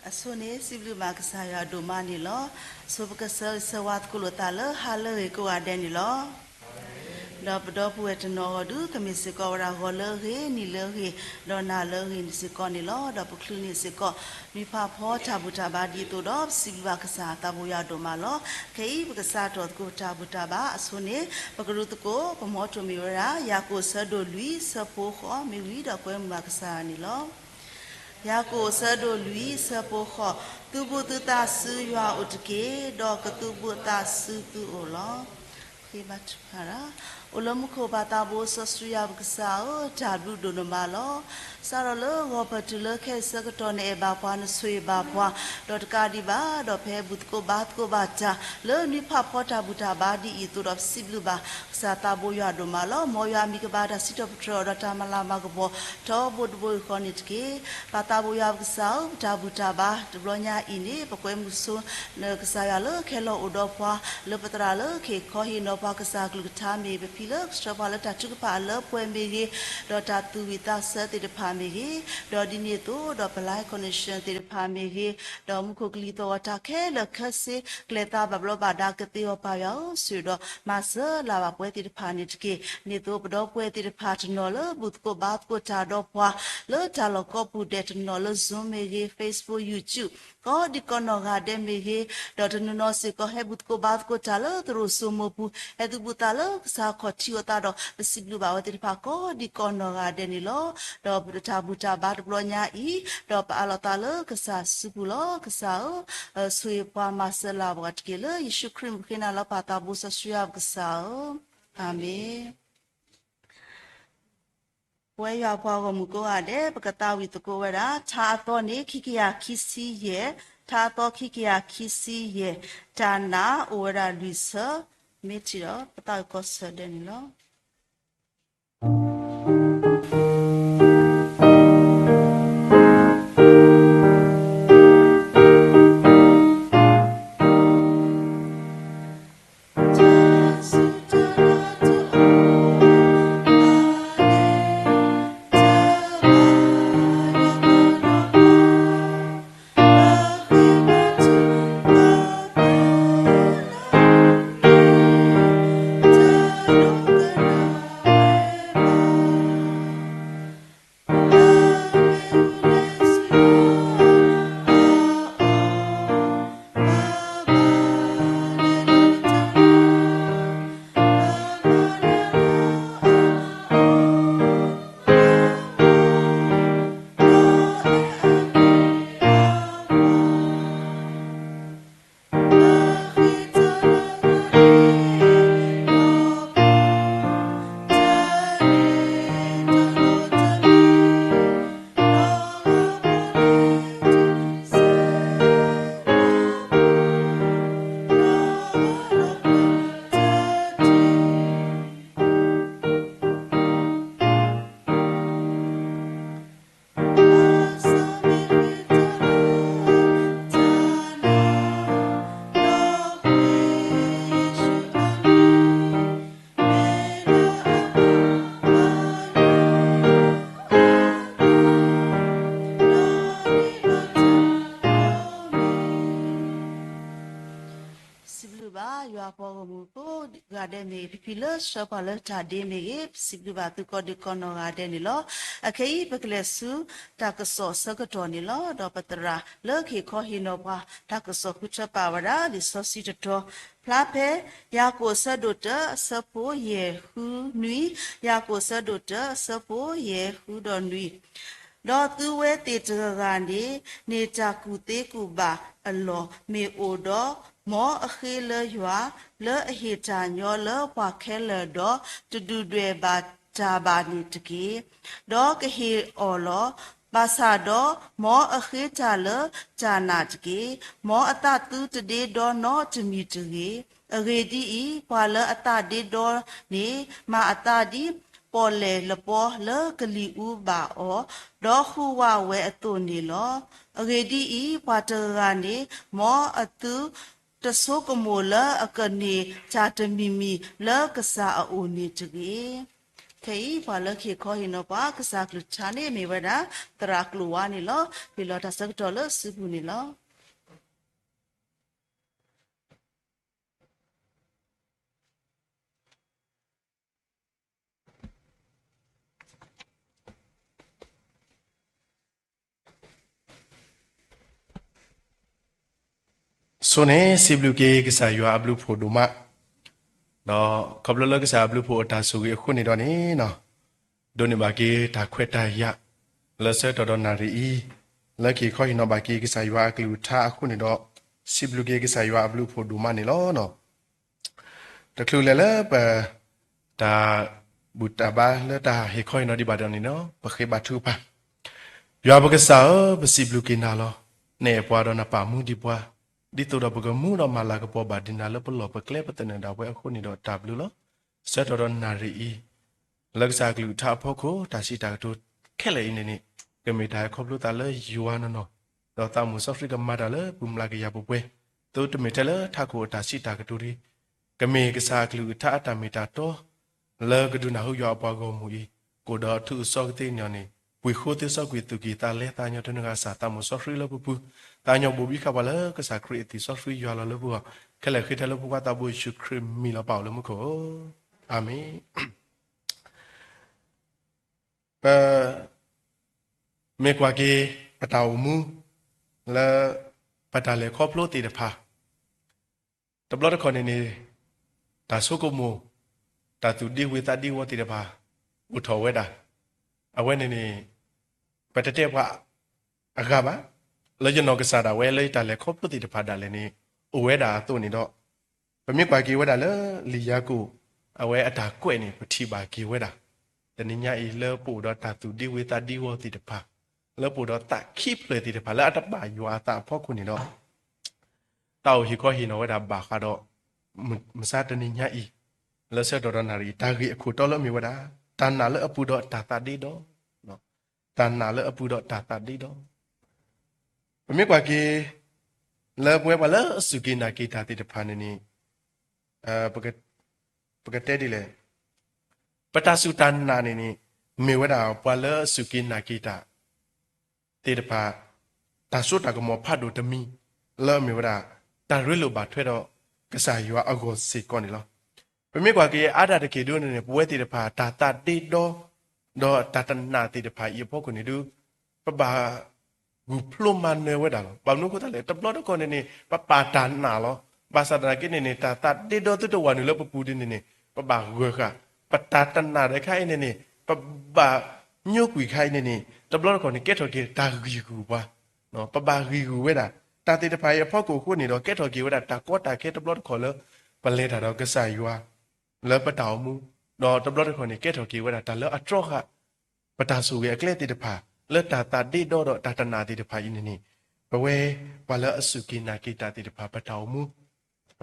အဆိန့ၣ် စံးဘျုးဘၣ်ကစၢ်ယွၤဒိၣ်မးန့ၣ်လီၤ. ဆိပကဆၢဂ့ၤဆၢဝါသကိးလိာ်သးလၢဟါလၢအဂ့ၤကိးဂၤဒဲးန့ၣ်လီၤ. ဒီးပဒီပုၢ်ဝဲၢ်တနီၤအဂီၢ်ဒုး ကမ့ၢ်စ့ၢ်ကီးဝဲဒၣ်ဂီၤလၢအဂ့ၤ, နံၤလၢအဂ့ၤ, ဒီးနၤလၢအဂ့ၤန့ၣ်စ့ၢ်ကီးန့ၣ်လီၤ. ဒီးပချုးန့ၢ်စ့ၢ်ကီး နွံဖးဖီတၢ်ဘူၣ်တၢ်ဘါဒ်သိးဒီး ပစံးဘျုးဘၣ်ကစၢ်သးဘိယွၤဒိၣ်မးလီၤ. ခဲအံၤ ပကစးထီၣ်သကိးပတၢ်ဘူၣ်တၢ်ဘါအဆိန့ၣ် ပကရူၢ်သကိး ပမီထိၣ်မ့ၢ်ဝဲဒၣ် ယၤကိာ်အဆၢဒိၣ်လွံၢ် ဆၢဖိဃိး မ့ၢ်ဝံၤဒီးကွဲမုာ်ဘၣ်ကစၢ်ယွၤန့ၣ်လီၤ. ယၤကိာ်အဆၢဒိၣ်လွံၢ် ဆၢဖိဃိး, သုးဘူးသုသးဆူယွၤအိၣ်တက့ၢ်, ဒီးကသုးဘူးအသးဆူသုအိၣ်လီၤ. ဃ့ဘါထုကဖၣ်တၢ်, အိၣ်လၢမူခိၣ်ပၢ်သးဘိစီဆှံယွၤပကစၢ်ဧၢ, တၢ်ဘျုးဒိၣ်နဘၣ်လီၤ. စးထီၣ်လၢဂီၤဖၢၣ်တုၤလၢခဲအံၤဆၢကတီၢ် နအဲၣ်ဘၣ်ပှၤ နဆိၣ်ဂ့ၤဘၣ်ပှၤ, ဒီးတကးဒံးဘၣ် ဒီးဖဲဘူၣ်သကိးဘါသကိးဘၣ်တၢ် လၢနွံဖးဖီတၢ်ဘူၣ်တၢ်ဘါဒ်အံၤအသိးဒီး ပစံးဘျုးဘၣ် ကစၢ်သးဘိယွၤဒိၣ်မးလီၤ. မ်ယွၤအမံၤကဘၣ်တၢ်စံးထီၣ်ပတြၢၤအီၤဒီးတၢ်မၤလၤမၤကပီၤ ထီဘိတဘိယူၢ်ဃီန့ၣ်တက့ၢ်. ပၢ်သးဘိယွၤပကစၢ်ဧၢ, ပတၢ်ဘူၣ်တၢ်ဘါတဘျီညါအံၤန့ၣ် ပကွဲမုာ်ဆိ နကစၢ်ယွၤလၢခဲလၢာ်အိၣ်ဒီးပှၤ, လၢပသရၣ်လၢကဟ့ၣ်ခီဟ့ၣ်နီၤပှၤကစၢ်အကလုၢ်ကထါမ့ၢ်ဂ့ၤ, ပဖံလၢကဆှၢပှၤလၢတၢ်ထုကဖၣ်အလၢပှဲၤမ့ၢ်ဂ့ၤ, ဒီးတၢ်သူၣ်ဝံၣ်သးဆၢသ့ၣ်တဖၣ်မ့ၢ်ဂ့ၤ, ဒီးဒ်န့ၣ်အသိးဒီးပ live connection သ့ၣ်တဖၣ်မ့ၢ်ဂ့ၤ, ဒီးမူခိၣ်ကလံၤသီၣ်ဂီၤတၢ်ခဲလၢာ်ခဲဆ့ ကျဲၤသးဘၣ်ဘျီးဘၣ်ဒါကသ့အီၤပၢ်ယွၤဧၢ, ဆိၣ်ဂ့ၤဒီးမၤစၢၤလၢ်ဘၣ်ပဝဲသ့ၣ်တဖၣ်န့ၣ်တက့ၢ်. ဒ်န့ၣ်အသိးပဒီပုၢ်ဝဲၢ်သ့ၣ်တဖၣ်တနီၤလၢဘူၣ်သကိးဘါသကိးတၢ်ဒီးပှၤ လၢတၢ်လီၢ်ကိးပူၤဒဲးတနီၤလၢ Zoom မ့ၢ်ဂ့ၤ, Facebook, YouTube ကိးဒံကိးနီၢ်ဂၤဒဲးမ့ၢ်ဂ့ၤ, ဒီးတနီၤနီၤစ့ၢ်ကီးဟဲဘူၣ်သကိးဘါသကိးတၢ်လၢသရိာ်စိမိၤပူၤ ဟဲသုးဘူးသးလၢကစၢ်ခီၣ်ထံးအသးဒီး ပစံးဘျုးဘၣ်ဝဲသ့ၣ်တဖၣ်ကိးဒံကိးနီၢ်ဂၤဒဲးန့ၣ်လီၤ. ဒီးပတၢ်ဘူၣ်တၢ်ဘါတဘျီညါအံၤ ဒီးပအးလီၤသးလၢကစၢ်စုပူၤလီၤ. ကစၢ်ဧၢ, ဆိၣ်ဂ့ၤပှၤမၤစၢၤလၢ်ဘၣ်တက့ၢ်. လၢယ့ၣ်ၡူးခရံာ်မုၣ်ဃ့နၤလၢပၢ်သးဘိစီဆှံယွၤပကစၢ်ဧၢ, အၤမ့ၣ်. ပဝဲယွၤပှၤဂီၢ်မုၢ်ကိးဂၤဒဲး ပကသးဝံၣ်သကိးဝဲဒၣ် ထါအသီန့ၣ် ခံကယၤခံဆံယဲၢ်, ထါအသီခံကယၤခံဆံယဲၢ်, တၢ်နာ်အိၣ်ဝဲဒၣ်လွံၢ်ဆၢ, မ့ၢ်ထံၣ်ဒီး ပသးဝံၣ်ကိးဆၢဒဲးန့ၣ်လီၤ. စံးဘျုးဘၣ် ယွၤပှၤဂီၢ်မုၢ်ကိးဂၤဒဲးမ့ၢ်ဂ့ၤ, ဖံဖံလၢဆှၢပှၤလၢတၢ်ဒ့မ့ၢ်ဂ့ၤ, ပစံးဘျုးဘၣ်သုကိးဒံကိးနီၢ်ဂၤဒဲးန့ၣ်လီၤ. အခဲအံၤ ပကလဲၤဆူတၢ်ကစီၣ်အဆၢကတီၢ်န့ၣ်လီၤ. ဒီးပသရၣ်လၢကဟ့ၣ်ခီဟ့ၣ်နီၤပှၤ တၢ်ကစီၣ်ဃုထၢပာ်ဝဲဒၣ် လံာ်စီဆှံတတီၤ ဖျါဖဲ ယၤကိာ်အဆၢဒိၣ်တၢ အဆၢဖိယဲၢ်ဃုနွံ, ယၤကိာ်အဆၢဒိၣ်တၢ အဆၢဖိယဲၢ်ဃုဒီးနွံ. ဒီးသုဝဲသ့ၣ်တဂၤဂၤန့ၣ် န့ၢ်တၢ်ကူၣ်သ့ကူၣ်ဘၣ်အလီၢ်မ့ၢ်အိၣ်ဒီး မ်အဃ့လၢယွၤ လၢအဟ့ၣ်တၢ်ညီလၢပှၤခဲလၢာ်ဒီး တဒုၣ်ဒွဲၣ်ဘၣ်တၢ်ဘၣ်န့ၣ်တက့ၢ်. ဒီးကဟ့ၣ်အီၤလီၤ. ဘၣ်ဆၣ်ဒီး မ်အဃ့တၢ်လၢတၢ်နာ်တက့ၢ်. မ်အသးသုတဒ့ဒီနီတမံၤတဂ့ၤ. အဂ့ၢ်ဒ်အံၤ, ပှၤလၢအသးဒ့ဒီန့ၣ် မၤအသးဒ်ပီၣ်လဲၣ်လပီလၢကလံၤအူဘၣ်အီၤ, ဒီးဟူးဝးဝဲအသိးန့ၣ်လီၤ. အဂ့ၢ်ဒ်အံၤ, ပှၤတဂၤဂၤန့ၣ် မ်အသုတဆိကမိၣ်လၢအကန့ၢ်တၢ်တမံၤမံၤလၢကစၢ်အအိၣ်န့ၣ်တဂ့ၤ. ဖဲအံၤပှၤလၢကဟ့ၣ်ခီဟ့ၣ်နီၤပှၤကစၢ်အကလုၢ်ကထါန့ၣ် မ့ၢ်ဝဲဒၣ် သရၣ်ကျိၤဝါန့ၣ်လီၤ. ဟ့ၣ်လီၤတၢ်ဆၢကတီၢ်လၢစုပူၤန့ၣ်လီၤ. ဆိန့ၣ် စံးဘျုးက့ၤကစၢ်ယွၤအဘျုးအဖှိၣ်ဒိၣ်မး, ဒီးခီဖျိလၢကစၢ်အဘျုးအဖှိၣ်အတၢ်ဆိၣ်ဂ့ၤအဃိန့ၣ်ဒီးန့ၣ်, ဒိးန့ၢ်ဘၣ်က့ၤတၢ်ခွဲးတၢ်ယာ် လၢဆၢကတီၢ်ဒီးနၣ်ရံၣ်အံၤ, လၢကဟ့ၣ်ခီဟ့ၣ်နီၤဘၣ်က့ၤကစၢ်ယွၤအကလုၢ်ကထါအဃိန့ၣ်ဒီး, စံးဘျုးက့ၤကစၢ်ယွၤအဘျုးအဖှိၣ်ဒိၣ်မးန့ၣ်လီၤ. တချုးလဲၤလၢပ တၢ်ဘူၣ်တၢ်ဘါလၢတၢ်ဟ့ၣ်ခီဟ့ၣ်နီၤဒံးဘၣ်ဒီးန့ၣ်ဒီး ပဃ့ဘါထုကဖၣ်. ယွၤပကစၢ်ဧၢ, ပစံးဘျုးက့ၤနၤလီၤ. နအဲၣ်ပှၤဒီးနပာ်မူဒံးပှၤ, ဒ်သိးဒီးပကမူဒီးမၤလၤကပီၤဘၣ်ဒံးနၤလၢပလီၢ်ပကျဲပသနၢၣ်ဒၣ်ဝဲအဃိန့ၣ်ဒီးတၢ်ဘျုးလီၤ. ဆၢကတီၢ်ဒီးနၣ်ရံၣ်အံၤ, လၢကစၢ်အကလုၢ်ကထါအဖီခိၣ် တၢ်စံးတၢ်ကတိၤခဲလၢာ်အံၤန့ၣ်န့ၣ်, ကမ့ၢ်တၢ်ဟဲခီဖျိသးလၢယွၤနီၢ်နီၢ်, ဒီးသးမိၣ်စီဆှံကမၤတၢ်လၢပူၤမျးကယၤပှဲၤပှဲၤ, သိတမ့ၢ်ထဲလၢထးခိၣ်အတၢ်စံးတၢ်ကတိၤတဂ့ၤ, ကမ့ၢ်ကစၢ်အကလုၢ်ကထါအတၢ်မ့ၢ်တၢ်တီ လၢကဒုးနၢ်ဟူယွၤအပှၤဂီၢ်မုၢ်အံၤ, ကအိၣ်ဒီးထူးအစီကသ့န့ၣ်န့ၣ်, ပှ့ၤဃိသ့စီကွံာ်သူၣ်ကံၢ်သးလဲသးညီတနဂၤအစၢ် သးမိၣ်စီဆှံလၢပပူၤ, သးညီဘိးဘံဃာ်ပှၤလၢကစၢ်ခရံာ်အသွံၣ်စီဆှံယွၤလီၤလၢပဂီၢ်, ခဲလၢာ်ဃ့ထဲလၢဖိခွါသးဘိယ့ၣ်ၡူးခရံာ်မံၤလီၤပာ်အီၤလၢမူခိၣ်ဧၢ, အၤမ့ၣ်. ပ မ့ၢ်ကွၢ်က့ၤ ပတၢ်အိၣ်မူ လၢ ပတၢ်လဲၤခီဖျိသ့ၣ်တဖၣ်, တဘျီတခီၣ်န့ၣ်န့ၣ် တၢ်ဆိကမိၣ် တၢ်သူၣ်ဒ့ဝ့ၤသးဒ့ဝီၤသ့ၣ်တဖၣ် အိၣ်ထီၣ်ဝဲဒၣ်, အဝဲန့ၣ်န့ၣ် ပတတဲပှၤအဂၤဘၣ်, လၢယနီၢ်ကစၢ်ဒၣ်ဝဲလၢယတၢ်လဲၤခီဖျိသ့ၣ်တဖၣ်ဒၣ်လဲာ်န့ၣ် အိၣ်ဝဲဒၣ်အသိးန့ၣ်ဒီး, ပမ့ၢ်ကွၢ်က့ၤဝဲဒၣ်လၢလံာ်ယၤကိာ် အဝဲအတၢ်ကွဲးန့ၣ် ပထံၣ်ဘၣ်က့ၤဝဲဒၣ်, တနံၤညါအံၤလၢပအိၣ်ဒီးတၢ်သူၣ်ဒ့ဝ့ၤသးဒ့ဝီၤသ့ၣ်တဖၣ်, လၢပအိၣ်ဒီးသးခံဖျၢၣ်သ့ၣ်တဖၣ်လၢအတဘၣ်ယွၤအသးအဖီခိၣ်န့ၣ်ဒီး တၢ်အိၣ်ဟ့ၣ်ခီဟ့ၣ်နီၤဝဲဒၣ်ဘၣ်ဃးဒီး မုၢ်မဆါတနံၤညါအံၤ, လၢဆၢကတီၢ်ဒီးနၣ်ရံၣ်အံၤ တၢ်ဂ့ၢ်အခိၣ်တီလၢအမ့ၢ်ဝဲဒၣ် တၢ်နာ်လၢအပူၤဒီးတၢ်သးဒ့ဒီ, တၢ်နာ်လၢအပူၤဒီးတၢ်သးဒ့ဒီ. ပမ့ၢ်ကွၢ်က့ၤ လၢပဝဲပှၤလၢအစူၢ်က့ၤနာ်က့ၤတၢ်သ့ၣ်တဖၣ်န့ၣ်န့ၣ်, ပကတဲဒ်လဲၣ်, ပတၢ်စူၢ်တၢ်နာ်န့ၣ်န့ၣ် မ့ၢ်ဝဲဒၣ်ပှၤလၢအစူၢ်က့ၤနာ်က့ၤတၢ် သ့ၣ်တဖၣ် တၢ်စိတၢ်ကမီၤဖးဒိၣ်တမံၤ လၢအမ့ၢ်ဝဲဒၣ် တၢ်ရ့လိာ်ဘၣ်ထွဲဒီးကစၢ်ယွၤအဂီၢ်စ့ၢ်ကီးန့ၣ်လီၤ. ပမ့ၢ်ကွၢ်က့ၤအါဒၣ်တက့ၢ်ဒ်န့ၣ်န့ၣ် ပဝဲသ့ၣ်တဖၣ် တၢ်သးဒ့ဒီ ဒီးတၢ်တနာ်သ့ၣ်တဖၣ်အံၤအဖီခိၣ်န့ၣ်ဒုး ပဘၣ် ဂုာ်ဖျိမၤနၢၤဝဲဒၣ်လီၤ. ဘၣ်မနုၤအဃိသတးလဲၣ် တဘျီတခီၣ်န့ၣ်န့ၣ် ပပာ်တၢ်နာ်လီၤ. ဘၣ်ဆၣ်သနာ်က့န့ၣ်န့ၣ် တၢ်သးဒ့ဒီသုတဝာ်နုာ်လၢပပူၤဒ်န့ၣ်န့ၣ် ပဘၣ်ဂၢၢ်ဃာ် ပတၢ်တနာ်ဒီးခါအံၤန့ၣ်န့ၣ် ပဘၣ်ညိကွံာ်ခါအံၤန့ၣ်န့ၣ် တဘျီတခီၣ်န့ၣ် ကဲထီၣ်က့ၤတၢ်ဂံၢ်ဂူာ်ပှၤ, ပဘၣ်ဂံၢ်ဂူာ်ဝဲဒၣ် တၢ်သ့ၣ်တဖၣ်အံၤအဖီခိၣ်အဃိန့ၣ်ဒီး ကဲထီၣ်က့ၤဝဲဒၣ်တၢ်ကီတၢ်ခဲတဘျီတခီၣ်လၢ ပလဲၤတၢ်ဒီးကစၢ်ယွၤ လၢပတၢ်အိၣ်မူ, ဒီးတဘျီတခီၣ်န့ၣ် ကဲထီၣ်က့ၤဝဲဒၣ်တၢ်လၢအတြီဃာ် ပတၢ်ဆိၣ်ဂ့ၤအကျဲသ့ၣ်တဖၣ် လၢတၢ်သးဒ့ဒီဒီးတၢ်တနာ်သ့ၣ်တဖၣ်အံၤန့ၣ်န့ၣ် ပဝဲပှၤလၢအစူၢ်က့ၤနာ်က့ၤတၢ်သ့ၣ်တဖၣ် ပတၢ်အိၣ်မူ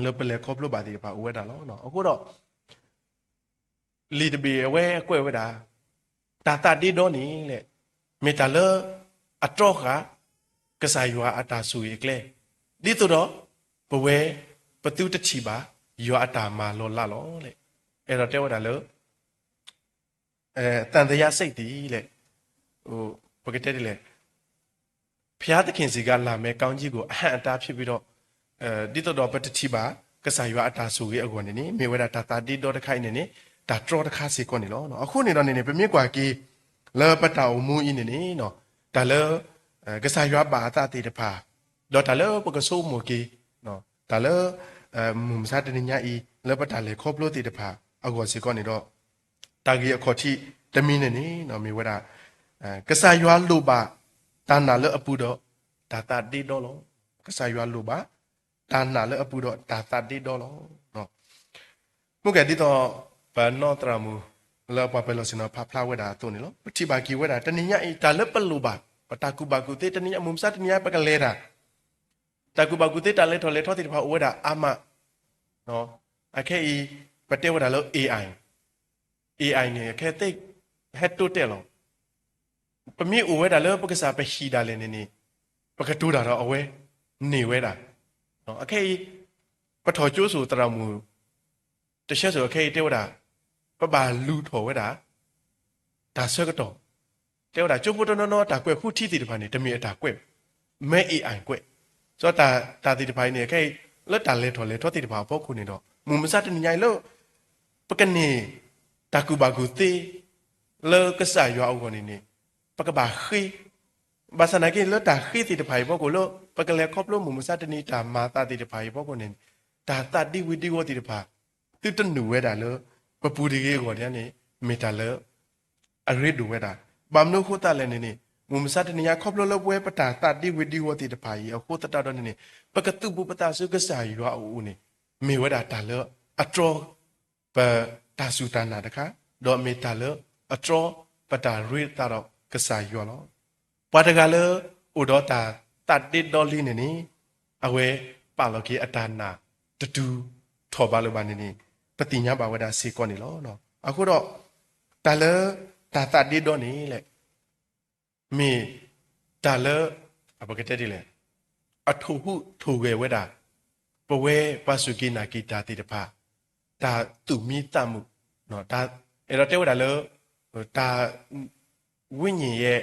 လၢပလဲၤခီဖျိဘၣ်သ့ၣ်တဖၣ်အိၣ်ဝဲဒၣ်လီၤ. အဃိဒီး လံာ်တဘ့ၣ်အဝဲကွဲးဝဲဒၣ် တၢ်သးဒ့ဒီန့ၣ်လဲၣ် မ့ၢ်တၢ်လၢအတြီဃာ် ကစၢ်ယွၤအတၢ်ဆိၣ်ဂ့ၤအကျဲ ဒ်သိးဒီး ပဝဲ ပသုတထံၣ်ဘၣ် ယွၤအတၢ်မၤလီၤလးလီၤလဲၣ်. အဲၣ်ဒိးတဲဝဲဒၣ်လၢ သံသယစိတ် သ့ၣ်လဲၣ်, ပကတဲဒ်လဲၣ်, ဘုရားသခင်စီကလာမဲကောင်းကြီးကို အဟန့်အတားဖြစ်ပြီးတော့ ဒ်သိးဒီးပတထံၣ်ဘၣ် ကစၢ်ယွၤအတၢ်ဆိၣ်ဂ့ၤအဂီၢ်န့ၣ်န့ၣ် မ့ၢ်ဝဲဒၣ်တၢ်သးဒ့ဒီတခါအံၤန့ၣ်န့ၣ် တၢ်တြီတခါစ့ၢ်ကီးန့ၣ်လီၤ. အဃိန့ၣ်ဒီးန့ၣ်န့ၣ် ပမ့ၢ်ကွၢ်က့ၤ လၢပတၢ်အိၣ်မူအံၤန့ၣ်န့ၣ် တၢ်လၢ ကစၢ်ယွၤဘၣ်အသးသ့ၣ်တဖၣ် ဒီးတၢ်လၢပကဆိကမိၣ်က့ၤ တၢ်လၢ မုၢ်မဆါတနံၤညါအံၤ လၢပတၢ်လဲၤခီဖျိသ့ၣ်တဖၣ်အဂီၢ်စ့ၢ်ကီးန့ၣ်ဒီး တၢ်ဂ့ၢ်အခီၣ်ထံးတမံၤန့ၣ်န့ၣ် မ့ၢ်ဝဲဒၣ် ကစၢ်ယွၤလိၣ်ဘၣ် တၢ်နာ်လၢအပူၤဒီး တၢ်သးဒ့ဒီလီၤ. ကစၢ်ယွၤလိၣ်ဘၣ် တၢ်နာ်လၢအပူၤဒီးတၢ်သးဒ့ဒီလီၤ. မ့ၢ်ကဲဒ်သိး ပနီၢ်သရၣ်မုၣ် လၢပှၤပၢၤလီၢ်ဆ့ၣ်နီၤဖးဖျါဝဲဒၣ်အသိးန့ၣ်လီၤ. ပထံၣ်ဘၣ်က့ၤဝဲဒၣ် တနံၤညါအံၤ တၢ်လၢပလိၣ်ဘၣ် ပတၢ်ကူၣ်ဘၣ်ကူၣ်သ့ တနံၤညါ မုၢ်မဆါတနံၤညါ ပကလဲၤတၢ် တၢ်ကူၣ်ဘၣ်ကူၣ်သ့ တၢ်လဲၤထီၣ်လဲၤထီသ့ၣ်တဖၣ်အိၣ်ဝဲဒၣ်အါမး. အခဲအံၤ ပတဲဝဲဒၣ်လၢ AI, AI န့ၣ် အခဲသ့ၣ် ဟဲတိတဲာ်လီၤ. ပမ့ၢ်အိၣ်ဝဲဒၣ်လၢပကစၢ်ပဟံၣ်ဒၣ်လဲာ်န့ၣ်န့ၣ် ပကတိၤတၢ်ဒီးအဝဲန့ၢ်ဝဲဒၣ်. အခဲအံၤ ပထီၣ်ကၠိစိၤသရၣ်မုၣ် တဆၢစိၤအခဲအံၤတဲဝဲဒၣ် ပဘၣ်လူၤထီၣ်ဝဲဒၣ် တၢ်ဆၢကတီၢ်, တဲဝဲဒၣ်ကၠိဖိတနီၤနီၤ တၢ်ကွဲးဃုထံသ့ၣ်တဖၣ်န့ၣ် တမ့ၢ်အတၢ်ကွဲးဘၣ်, မ့ၢ် AI ကွဲး, ဒီးတၢ်သ့ၣ်တဖၣ်အံၤန့ၣ် ခဲအံၤ လၢတၢ်လဲၤထီၣ်လဲၤထီသ့ၣ်တဖၣ်အဖီခိၣ်န့ၣ်ဒီး မုၢ်မဆါတနံၤညါအံၤလၢ ပကန့ၢ်တၢ်ကူၣ်ဘၣ်ကူၣ်သ့ လၢကစၢ်ယွၤအဂီၢ်န့ၣ်န့ၣ် ပကဘၣ်ဃ့, ဘၣ်ဆၣ်သနာ်က့ လၢတၢ်ဃ့သ့ၣ်တဖၣ်အံၤအဖီခိၣ်လၢ ပကလဲၤခီဖျိမုၢ်မဆါတနံၤတၢ်မၤအသးသ့ၣ်တဖၣ်အံၤအဖီခိၣ်န့ၣ် တၢ်သးဒ့ဝ့ၤဒ့ဝီၤသ့ၣ်တဖၣ် သုတနုာ်ဝဲဒၣ်လၢ ပပူၤတဂ့ၤအဂီၢ်န့ၣ် မ့ၢ်တၢ်လၢ အရ့ဒိၣ်ဝဲဒၣ်. ဘၣ်မနုၤအဃိသတးလဲၣ်န့ၣ်န့ၣ် မုၢ်မဆါတနံၤညါခီဖျိလၢပဝဲပတၢ်သးဒ့ဝ့ၤဒ့ဝီၤသ့ၣ်တဖၣ်အံၤအဃိသတးဒီးန့ၣ်န့ၣ် ပကသုးဘူးပသးဆူကစၢ်ယွၤအအိၣ်န့ၣ် မ့ၢ်ဝဲဒၣ်တၢ်လၢအတြီ ပတၢ်စူၢ်တၢ်နာ်တခါ, ဒီးမ့ၢ်တၢ်လၢအတြီပတၢ်ရ့သးဒီးကစၢ်ယွၤလီၤ. ပှၤတဂၤလၢအိၣ်ဒီးတၢ်သးဒ့ဒီလံန့ၣ်န့ၣ် အဝဲပာ်လီၤက့ၤအတၢ်နာ်တတုၤထီၣ်ဘးလၢၤဘၣ်န့ၣ်န့ၣ် ပသ့ၣ်ညါဘၣ်ဝဲဒၣ်စ့ၢ်ကီးန့ၣ်လီၤ. အဃိဒီး တၢ်လၢတၢ်သးဒ့ဒီန့ၣ်လဲၣ် မ့ၢ်တၢ်လၢ ပကတဲဒ်လဲၣ်, အထိၣ်ဟူးထိၣ်ဂဲၤဝဲဒၣ် ပဝဲပှၤစူၢ်က့ၤနာ်က့ၤတၢ်သ့ၣ်တဖၣ် တၢ်သူၣ်မံသးမုာ်, အဲၣ်ဒိးတဲဝဲဒၣ်လၢ တၢ် ဝိညာဉ်ရဲ့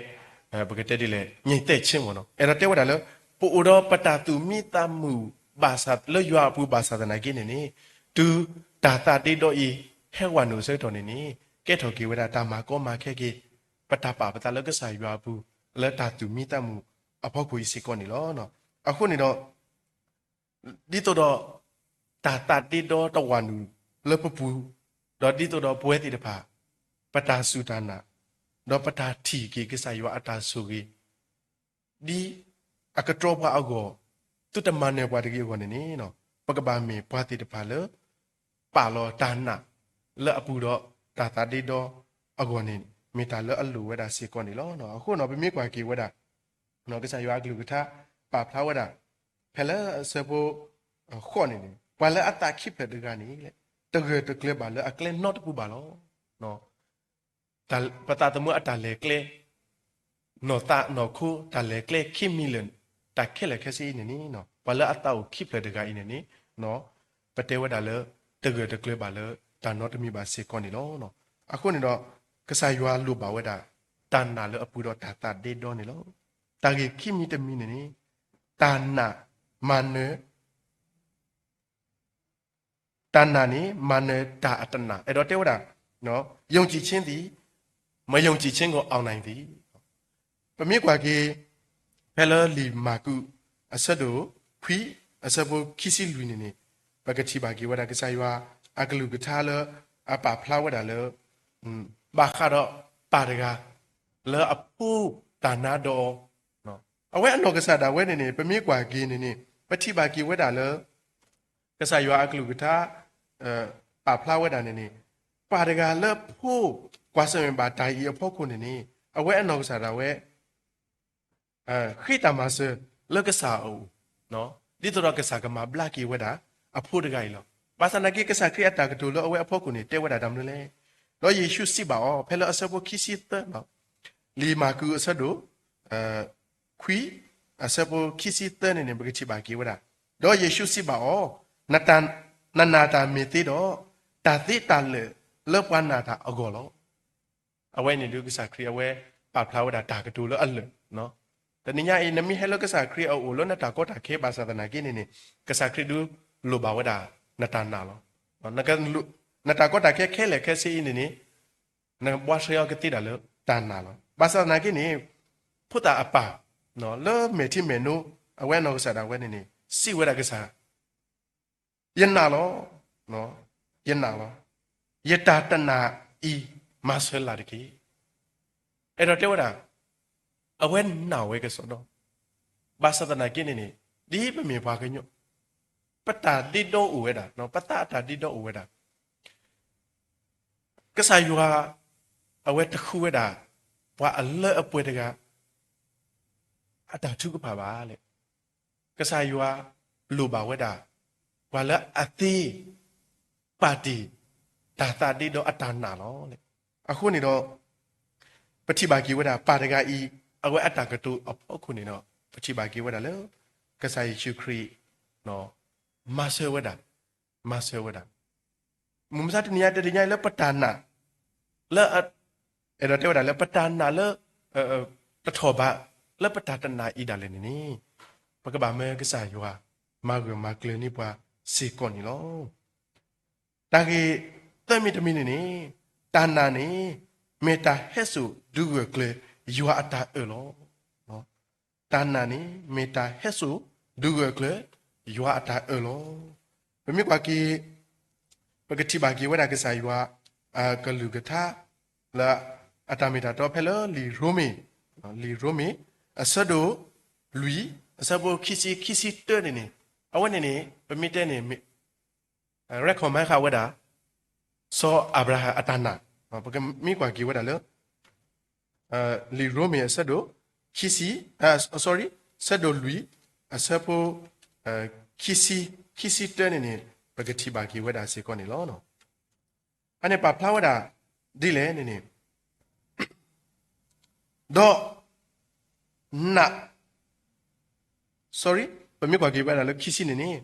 ပကတဲဒ်လဲၣ် ငြိမ်သက်ခြင်းပေါ့နော် အဲၣ်ဒိးတဲဝဲဒၣ်လၢ ပအိၣ်ဒီးပတၢ်သူၣ်မံသးမုာ်ဘၣ်ဆၣ် လၢယွၤအပူၤဘၣ်ဆၣ်သနာ်က့န့ၣ်န့ၣ် တုၤတၢ်သးဒ့ဒီအံၤ ဟဲဝၤနုာ်အဆၢကတီၢ်န့ၣ်န့ၣ် ကဲထီၣ်က့ၤဝဲဒၣ်တၢ်မၤကီမၤခဲက့ၤ ပတၢ်ပာ်ပသးလၢကစၢ်ယွၤအပူၤ လၢတၢ်သူၣ်မံသးမုာ်အဖီခိၣ်အံၤစ့ၢ်ကီးန့ၣ်လီၤ. အဃိန့ၣ်ဒီး ဒ်သိးဒီး တၢ်သးဒ့ဒီတဝၤနုာ်လၢပပူၤ, ဒီးဒ်သိးဒီးပဝဲသ့ၣ်တဖၣ် ပတၢ်စူၢ်တၢ်နာ်, ဒီးပတၢ်ထံၣ်က့ၤကစၢ်ယွၤအတၢ်ဆိၣ်ဂ့ၤ ဒ်အကတြီပှၤအဂီၢ်, သုတမၤနၢၤပှၤတဂ့ၤအဂီၢ်န့ၣ်န့ၣ်, ပကဘၣ်မ့ၢ်ပှၤသ့ၣ်တဖၣ်လၢ ပာ်လီၤတၢ်နာ်လၢအပူၤဒီး တၢ်သးဒ့ဒီအဂီၢ်န့ၣ် မ့ၢ်တၢ်လၢအလိၣ်ဝဲဒၣ်စ့ၢ်ကီးန့ၣ်လီၤ. အဃိန့ၣ် ပမ့ၢ်ကွၢ်က့ၤဝဲဒၣ် ကစၢ်ယွၤအကလုၢ်ကထါ ပာ်ဖျါဝဲဒၣ် ဖဲလၢအဆၢဖိ ဃိးန့ၣ်န့ၣ် ပှၤလၢအသးခံဖျၢၣ်တဂၤန့ၣ် တဂၢၢ်တကျၢၤဘၣ်လၢအကျဲနီတပူၤဘၣ်လီၤ. ပသးသမူအတၢ်လဲၤကျဲ နီၢ်သးနီၢ်ခိ တၢ်လဲၤကျဲခံမံၤလၢာ် တၢ်ခဲလၢာ်ခဲဆ့အံၤန့ၣ်န့ၣ် ပှၤလၢအသးအိၣ်ခံဖျၢၣ်တဂၤအံၤန့ၣ်န့ၣ် ပတဲဝဲဒၣ်လၢ တဂၢၢ်တကျၢၤဘၣ်လၢတၢ်နီတမံၤဘၣ်စ့ၢ်ကီးန့ၣ်လီၤ. အဃိန့ၣ်ဒီး ကစၢ်ယွၤလိၣ်ဘၣ်ဝဲဒၣ် တၢ်နာ်လၢအပူၤဒီးတၢ်သးဒ့ဒီန့ၣ်လီၤ. တၢ်ဂ့ၢ်ခံမံၤတမံၤန့ၣ်န့ၣ် တၢ်နာ်မၤနၢၤ တၢ်နာ်န့ၣ် မၤနၢၤတၢ်အတနာ် အဲၣ်ဒိးတဲဝဲဒၣ် ယုံကြည်ခြင်းသည် မယုံကြည်ခြင်းကို အောင်နိုင်သည်. ပမ့ၢ်ကွၢ်က့ၤ ဖဲလၢလံာ်မၢ်ကူး အဆၢဒိၣ်ခွံ အဆၢဖိခံဆံလွံၢ်န့ၣ်န့ၣ် ပကထံၣ်ဘၣ်က့ၤဝဲဒၣ် ကစၢ်ယွၤအကလုၢ်ကထါလၢအပာ်ဖျါဝဲဒၣ်လၢ ဘၣ်ဃးဒီးပၢ်တဂၤ လၢအဖိတၢ်နါဒီးအီၤ အဝဲအနီၢ်ကစၢ်ဒၣ်ဝဲန့ၣ်န့ၣ် ပမ့ၢ်ကွၢ်က့ၤန့ၣ်န့ၣ် ပထံၣ်ဘၣ်က့ၤဝဲဒၣ်လၢ ကစၢ်ယွၤအကလုၢ်ကထါ ပာ်ဖျါဝဲဒၣ်န့ၣ်န့ၣ် ပၢ်တဂၤလၢဖိ ကွၢ်ဆၢၣ်မဲာ်ဘၣ်တၢ်အံၤအဖီခိၣ်န့ၣ်န့ၣ် အဝဲအနီၢ်ကစၢ်ဒၣ်ဝဲ ဃ့တၢ်မၤစၢၤလၢကစၢ်အအိၣ် ဒ်သိးဒီးကစၢ်ကမၤဘျါက့ၤဝဲဒၣ် အဖိတဂၤအံၤလီၤ. ဘၣ်ဆၣ်သနာ်က့ ကစၢ်ခရံာ်အတၢ်ကတိၤလၢအဝဲအဖီခိၣ်န့ၣ် တဲဝဲဒၣ်တၢ်မနုၤလဲၣ်. ဒီးယ့ၣ်ၡူးစံးဘၣ်အီၤ ဖဲလၢအဆၢဖိခံဆံသၢ လံာ်မၢ်ကူးအဆၢဒိၣ် ခွံ အဆၢဖိခံဆံသၢန့ၣ်န့ၣ် ပကထံၣ်ဘၣ်က့ၤဝဲဒၣ်, ဒီးယ့ၣ်ၡူးစံးဘၣ်အီၤ, နနာ်တၢ်မ့ၢ်သ့ဒီး, တၢ်သ့တၢ်လၢာ်လၢပှၤနာ်တၢ်အဂီၢ်လီၤ. အဝဲန့ၣ်ဒုးကစၢ်ခရံာ်အဝဲပာ်ဖျါဝဲဒၣ်တၢ်ကတိၤလၢအလၢာ်, တနံၤညါအံၤ နမ့ၢ်ဟဲလၢကစၢ်ခရံာ်အအိၣ်လၢနတၢ်ကီတၢ်ခဲဘၣ်ဆၣ်သနာ်က့န့ၣ်န့ၣ် ကစၢ်ခရံာ်ဒုးလိၣ်ဘၣ်ဝဲဒၣ်နတၢ်နာ်လီၤ. နတၢ်ကီတၢ်ခဲခဲလၢာ်ခဲဆ့အံၤန့ၣ်န့ၣ် နဘှါဆှဲအီၤကသ့ဒၣ်လၢတၢ်နာ်လီၤ. ဘၣ်ဆၣ်သနာ်က့န့ၣ် ဖိသၣ်အပၢ် လၢမဲာ်ထံမဲာ်နိ အဝဲအနီၢ်ကစၢ်ဒၣ်ဝဲန့ၣ်န့ၣ် စံးဝဲဒၣ်ကစၢ် ယနာ်လီၤ, ယနာ်လီၤ, ယတၢ်တနာ်အံၤမၤစၢၤလၢ်တက့ၢ်. အဲၣ်ဒိးတဲဝဲဒၣ် အဝဲနာ်ဝဲကစီဒီ, ဘၣ်ဆၣ်သနာ်က့န့ၣ်န့ၣ် ဒ်ပမ့ၢ်ပှၤကညီ ပတၢ်ဒ့ဒီအိၣ်ဝဲဒၣ်, ပသးအတၢ်ဒ့ဒီအိၣ်ဝဲဒၣ် ကစၢ်ယွၤ အဝဲတဃုဝဲဒၣ် ပှၤအလၢအပှဲၤတဂၤ အတၢ်ထုကဖၣ်ဘၣ်လဲၣ်. ကစၢ်ယွၤလိၣ်ဘၣ်ဝဲဒၣ် ပှၤလၢအသ့ ပာ်တ့ၢ် တၢ်သးဒ့ဒီအတၢ်နာ်လီၤ. အဃိန့ၣ်ဒီး ပထံၣ်ဘၣ်က့ၤဝဲဒၣ် ပၢ်တဂၤအံၤ အဝဲအတၢ်ကတိၤအဖီခိၣ်န့ၣ်ဒီး ပထံၣ်ဘၣ်က့ၤဝဲဒၣ်လၢ ကစၢ်ယ့ၣ်ၡူးခရံာ် မၤစၢၤဝဲဒၣ်, မၤစၢၤဝဲဒၣ် မုၢ်မဆါတနံၤညါ တနံၤညါအံၤလၢပတၢ်နာ် လၢအ အဲၣ်ဒိးတဲဝဲဒၣ်လၢပတၢ်နာ်လၢ တထီၣ်ဘး လၢပတၢ်တနာ်အံၤဒၣ်လဲာ်န့ၣ်န့ၣ် ပကဘၣ်မၢကစၢ်ယွၤ မၤဂၢၢ်မၤကျၢၤန့ၢ်ပှၤစ့ၢ်ကီးန့ၣ်လီၤ. တၢ်ဂ့ၢ်သၢမံၤတမံၤန့ၣ်န့ၣ် တၢ်နာ်န့ၣ် မ့ၢ်တၢ်ဟဲစိာ်ဒုးဂၢၢ်ကျၢၤယွၤအတၢ်အၢၣ်လီၤ. တၢ်နာ်န့ၣ် မ့ၢ်တၢ်ဟဲစိာ်ဒုးဂၢၢ်ကျၢၤယွၤအတၢ်အၢၣ်လီၤ. ပမ့ၢ်ကွၢ်က့ၤ ပကထံၣ်ဘၣ်က့ၤဝဲဒၣ်ကစၢ်ယွၤ ကလုၢ်ကထါ လၢ အတၢ်မ့ၢ်တၢ်တီဖဲလၢလံာ်ရိမ့ၤ, လံာ်ရိမ့ၤ အဆၢဒိၣ်လွံၢ် အဆၢဖိခံဆံ ခံဆံတၢန့ၣ်န့ၣ် အဝဲန့ၣ်န့ၣ် ပမ့ၢ်တဲန့ၣ် recommend ဃာ်ဝဲဒၣ် စီၤအၤဘြၤဟၣ်အတၢ်နာ်, ပကမ့ၢ်ကွၢ်က့ၤဝဲဒၣ်လၢ လံာ်ရိမ့ၤအဆၢဒိၣ် ခံဆံ, sorry, ဆၢဒိၣ်လွံၢ် အဆၢဖိ ခံဆံ, ခံဆံတၢန့ၣ်န့ၣ် ပကထံၣ်ဘၣ်က့ၤဝဲဒၣ်စ့ၢ်ကီးန့ၣ်လီၤ. အန့ၣ်ပာ်ဖျါဝဲဒၣ်ဒ်လဲၣ်န့ၣ်န့ၣ် ဒီး နာ် sorry, ပမ့ၢ်ကွၢ်က့ၤဝဲဒၣ်လၢခံဆံန့ၣ်န့ၣ်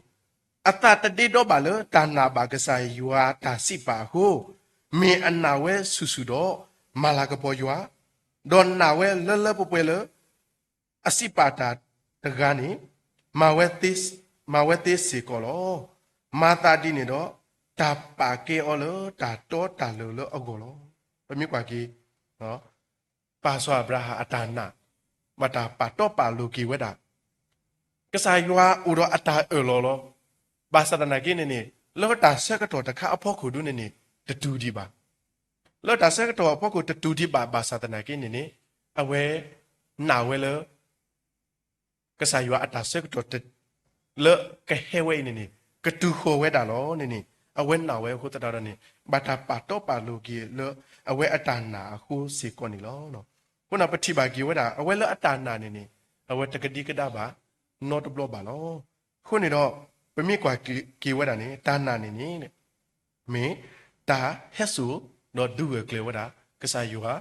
အသးတဒ့ဒီဘၣ်လၢတၢ်နာ်ဘၣ်ကစၢ်ယွၤတၢ်စံးပာ်အဃိ, မ့ၢ်အနာ်ဝဲဆူၣ်ဆူၣ်ဒီး မၤလၤကပီၤယွၤ, ဒီးနာ်ဝဲလၢလၢပှဲၤပှဲၤလၢ အစံးပာ်တၢ်တဂၤန့ၣ် မၤဝဲသ့စ့ၢ်ကီးလီၤ. မၤသးဒ်န့ၣ်ဒီး တၢ်ပာ်ကဲအီၤလၢတၢ်တီတၢ်လိၤလၢအဂီၢ်လီၤ. ပမ့ၢ်ကွၢ်က့ၤ ပၢ်စီၤအၤဘြၤဟၣ်အတၢ်နာ် ဘၣ်တၢ်ပာ်တီပာ်လိၤက့ၤဝဲဒၣ် ကစၢ်ယွၤအိၣ်ဒီးအတၢ်အၢၣ်လီၤလီၤ. ဘၣ်ဆၣ်သနာ်က့န့ၣ်န့ၣ် လၢတၢ်ဆၢကတီၢ်တခါအဖီခိၣ်ဒၣ်န့ၣ်န့ၣ် တတူၢ်ဒံးဘၣ်. လၢတၢ်ဆၢကတီၢ်အဖီခိၣ်တတူၢ်ဒံးဘၣ် ဘၣ်ဆၣ်သနာ်က့န့ၣ်န့ၣ် အဝဲနာ်ဝဲလၢ ကစၢ်ယွၤအတၢ်ဆၢကတီၢ် လၢကဟဲဝဲအံၤန့ၣ်န့ၣ် ကတုၤဃီၤဝဲဒၣ်လီၤန့ၣ်န့ၣ် အဝဲနာ်ဝဲအဃိသတးဒီးန့ၣ် ဘၣ်တၢ်ပာ်တီပာ်လိၤက့ၤလၢ အဝဲအတၢ်နာ်အဃိစ့ၢ်ကီးန့ၣ်လီၤ. အဃိန့ၣ် ပထံၣ်ဘၣ်က့ၤဝဲဒၣ် အဝဲလၢအတၢ်နာ်န့ၣ်န့ၣ် အဝဲတကဒံကဒါဘၣ် နီတဘျီဘၣ်လီၤ. အဃိန့ၣ်ဒီး ပမ့ၢ်ကွၢ်က့ၤဝဲဒၣ်န့ၣ် တၢ်နာ်န့ၣ်န့ၣ် မ့ၢ်တၢ်ဟဲစိာ်ဒီးဒုးဂၢၢ်ကျၢၤဝဲဒၣ် ကစၢ်ယွၤ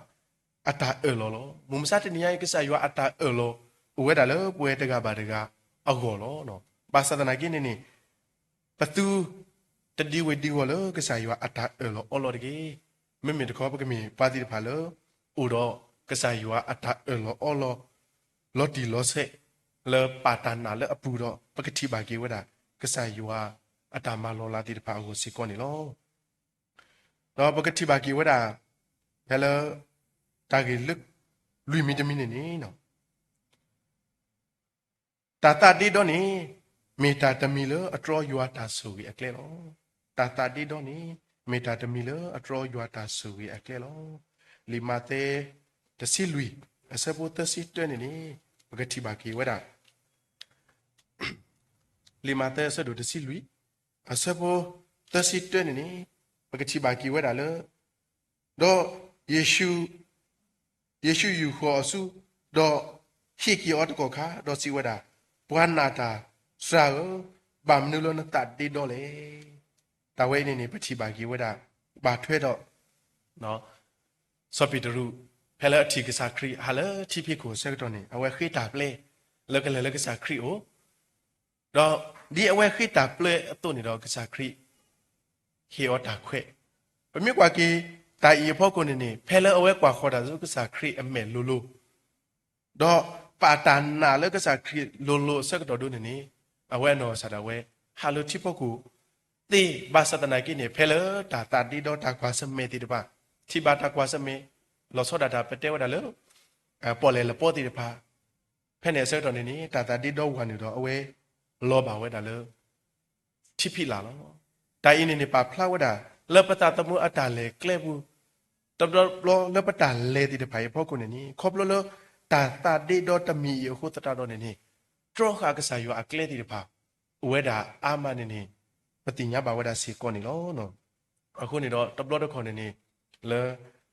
အတၢ်အၢၣ်လီၤလီၤ. မုၢ်မဆါတနံၤညါအံၤ ကစၢ်ယွၤအတၢ်အၢၣ်လီၤ အိၣ်ဝဲဒၣ်လၢပဝဲတဂၤဘၣ်တဂၤအဂီၢ်လီၤ. ဘၣ်ဆၣ်သနာ်က့န့ၣ်န့ၣ် ပသုတဒံဝ့ၤဒံဝီၤလၢကစၢ်ယွၤအတၢ်အၢၣ်လီၤအီလီၤတဂ့ၤ. မ့မ့ၢ်တခီ ပကမ့ၢ်ပှၤသ့ၣ်တဖၣ်လၢ အိၣ်ဒီးကစၢ်ယွၤအတၢ်အၢၣ်လီၤအီလီၤ လီၤတံၢ်လီၤဆဲး လၢပာ်တၢ်နာ်လၢအပူၤဒီး ပကထံၣ်ဘၣ်က့ၤဝဲဒၣ် ကစၢ်ယွၤအတၢ်မၤလီၤလးသ့ၣ်တဖၣ်အဂီၢ်စ့ၢ်ကီးန့ၣ်လီၤ. ဒီးပကထံၣ်ဘၣ်က့ၤဝဲဒၣ် ဖဲလၢ တၢ်ဂ့ၢ်လၢ လွံၢ်မံၤတမံၤန့ၣ်န့ၣ် တၢ်သးဒ့ဒီန့ၣ် မ့ၢ်တၢ်တမံၤလၢအတြီယွၤတၢ်ဆိၣ်ဂ့ၤအကျဲလီၤ. တၢ်သးဒ့ဒီန့ၣ် မ့ၢ်တၢ်တမံၤလၢအတြီယွၤတၢ်ဆိၣ်ဂ့ၤအကျဲလီၤ. လံာ်မးသဲ တဆံလွံၢ် အဆၢဖိသၢဆံတၢန့ၣ်န့ၣ် ပကထံၣ်ဘၣ်က့ၤဝဲဒၣ် လံာ်မးသဲအဆၢဒိၣ်တဆံလွံၢ် အဆၢဖိသၢဆံတၢန့ၣ်န့ၣ် ပကထံၣ်ဘၣ်က့ၤဝဲဒၣ်လၢ ဒီးယ့ၣ်ၡူး ယ့ၣ်ၡူးယူာ်ဃီၤအီၤဆူ ဒီးဟ့ၣ်က့ၤအီၤတကီၢ်ခါ ဒီးစံးဝဲဒၣ်, ပှၤနာ်တၢ်စှၤဧၢ, ဘၣ်မနုၤလၢနသးဒ့ဒီလဲၣ်. တၢ်ဝဲအံၤန့ၣ်န့ၣ် ပထံၣ်ဘၣ်က့ၤဝဲဒၣ် ဘၣ်ထွဲဒီး စီၤပ့းတရူး ဖဲလၢအထံၣ်ကစၢ်ခရံာ် ဟးလၢထံဖံးခိၣ်အဆၢကတီၢ်န့ၣ် အဝဲဃ့တၢ်ပျဲ လၢကလဲၤလၢကစၢ်ခရံာ်အအိၣ် ဒီးဒ်အဝဲဃ့တၢ်ပျဲအသိးန့ၣ်ဒီး ကစၢ်ခရံာ် ဟ့ၣ်အီၤတၢ်ခွဲး. ပမ့ၢ်ကွၢ်က့ၤ တၢ်အံၤအဖီခိၣ်န့ၣ်န့ၣ် ဖဲလၢအဝဲကွၢ်ဃီၤတၢ်ဆူကစၢ်ခရံာ်အမဲာ်လိၤလိၤ ဒီးပာ်တၢ်နာ်လၢကစၢ်ခရံာ်လိၤလိၤအဆၢကတီၢ်ဒၣ်န့ၣ်န့ၣ် အဝဲအနီၢ်ကစၢ်ဒၣ်ဝဲ ဟးလၢထံဖီခိၣ်သ့ ဘၣ်ဆၣ်သနာ်က့န့ၣ် ဖဲလၢတၢ်သးဒ့ဒီတၢ်ကွၢ်ဆၢၣ်မဲာ်သ့ၣ်တဖၣ် ထံၣ်ဘၣ်တၢ်ကွၢ်ဆၢၣ်မဲာ် လီၤဆီဒၣ်တၢ်ပတဲဝဲဒၣ်လၢ ပီၣ်လဲၣ်လပီသ့ၣ်တဖၣ် ဖဲန့ၣ်အဆၢကတီၢ်န့ၣ်န့ၣ် တၢ်သးဒ့ဒီဝၤနုာ်ဒီးအဝဲ လီၤဘၣ်ဝဲဒၣ်လၢ ထံဖံးလၢ်လီၤ. တၢ်အံၤန့ၣ်န့ၣ် ပာ်ဖျါဝဲဒၣ် လၢပသးသမူအတၢ်လဲၤကျဲပူၤ တဘျီဘျီလၢပတၢ်လဲၤသ့ၣ်တဖၣ်အံၤအဖီခိၣ်န့ၣ်န့ၣ် ခီဖျိလၢ တၢ်သးဒ့ဒီတမံၤအံၤအဃိသတးဒီးန့ၣ်န့ၣ် တြီဃာ်ကစၢ်ယွၤအကျဲသ့ၣ်တဖၣ် အိၣ်ဝဲဒၣ်အါမးန့ၣ်န့ၣ် ပသ့ၣ်ညါဘၣ်ဝဲဒၣ်စ့ၢ်ကီးန့ၣ်လီၤ. အဃိန့ၣ်ဒီး တဘျီတခီၣ်န့ၣ်န့ၣ် လၢ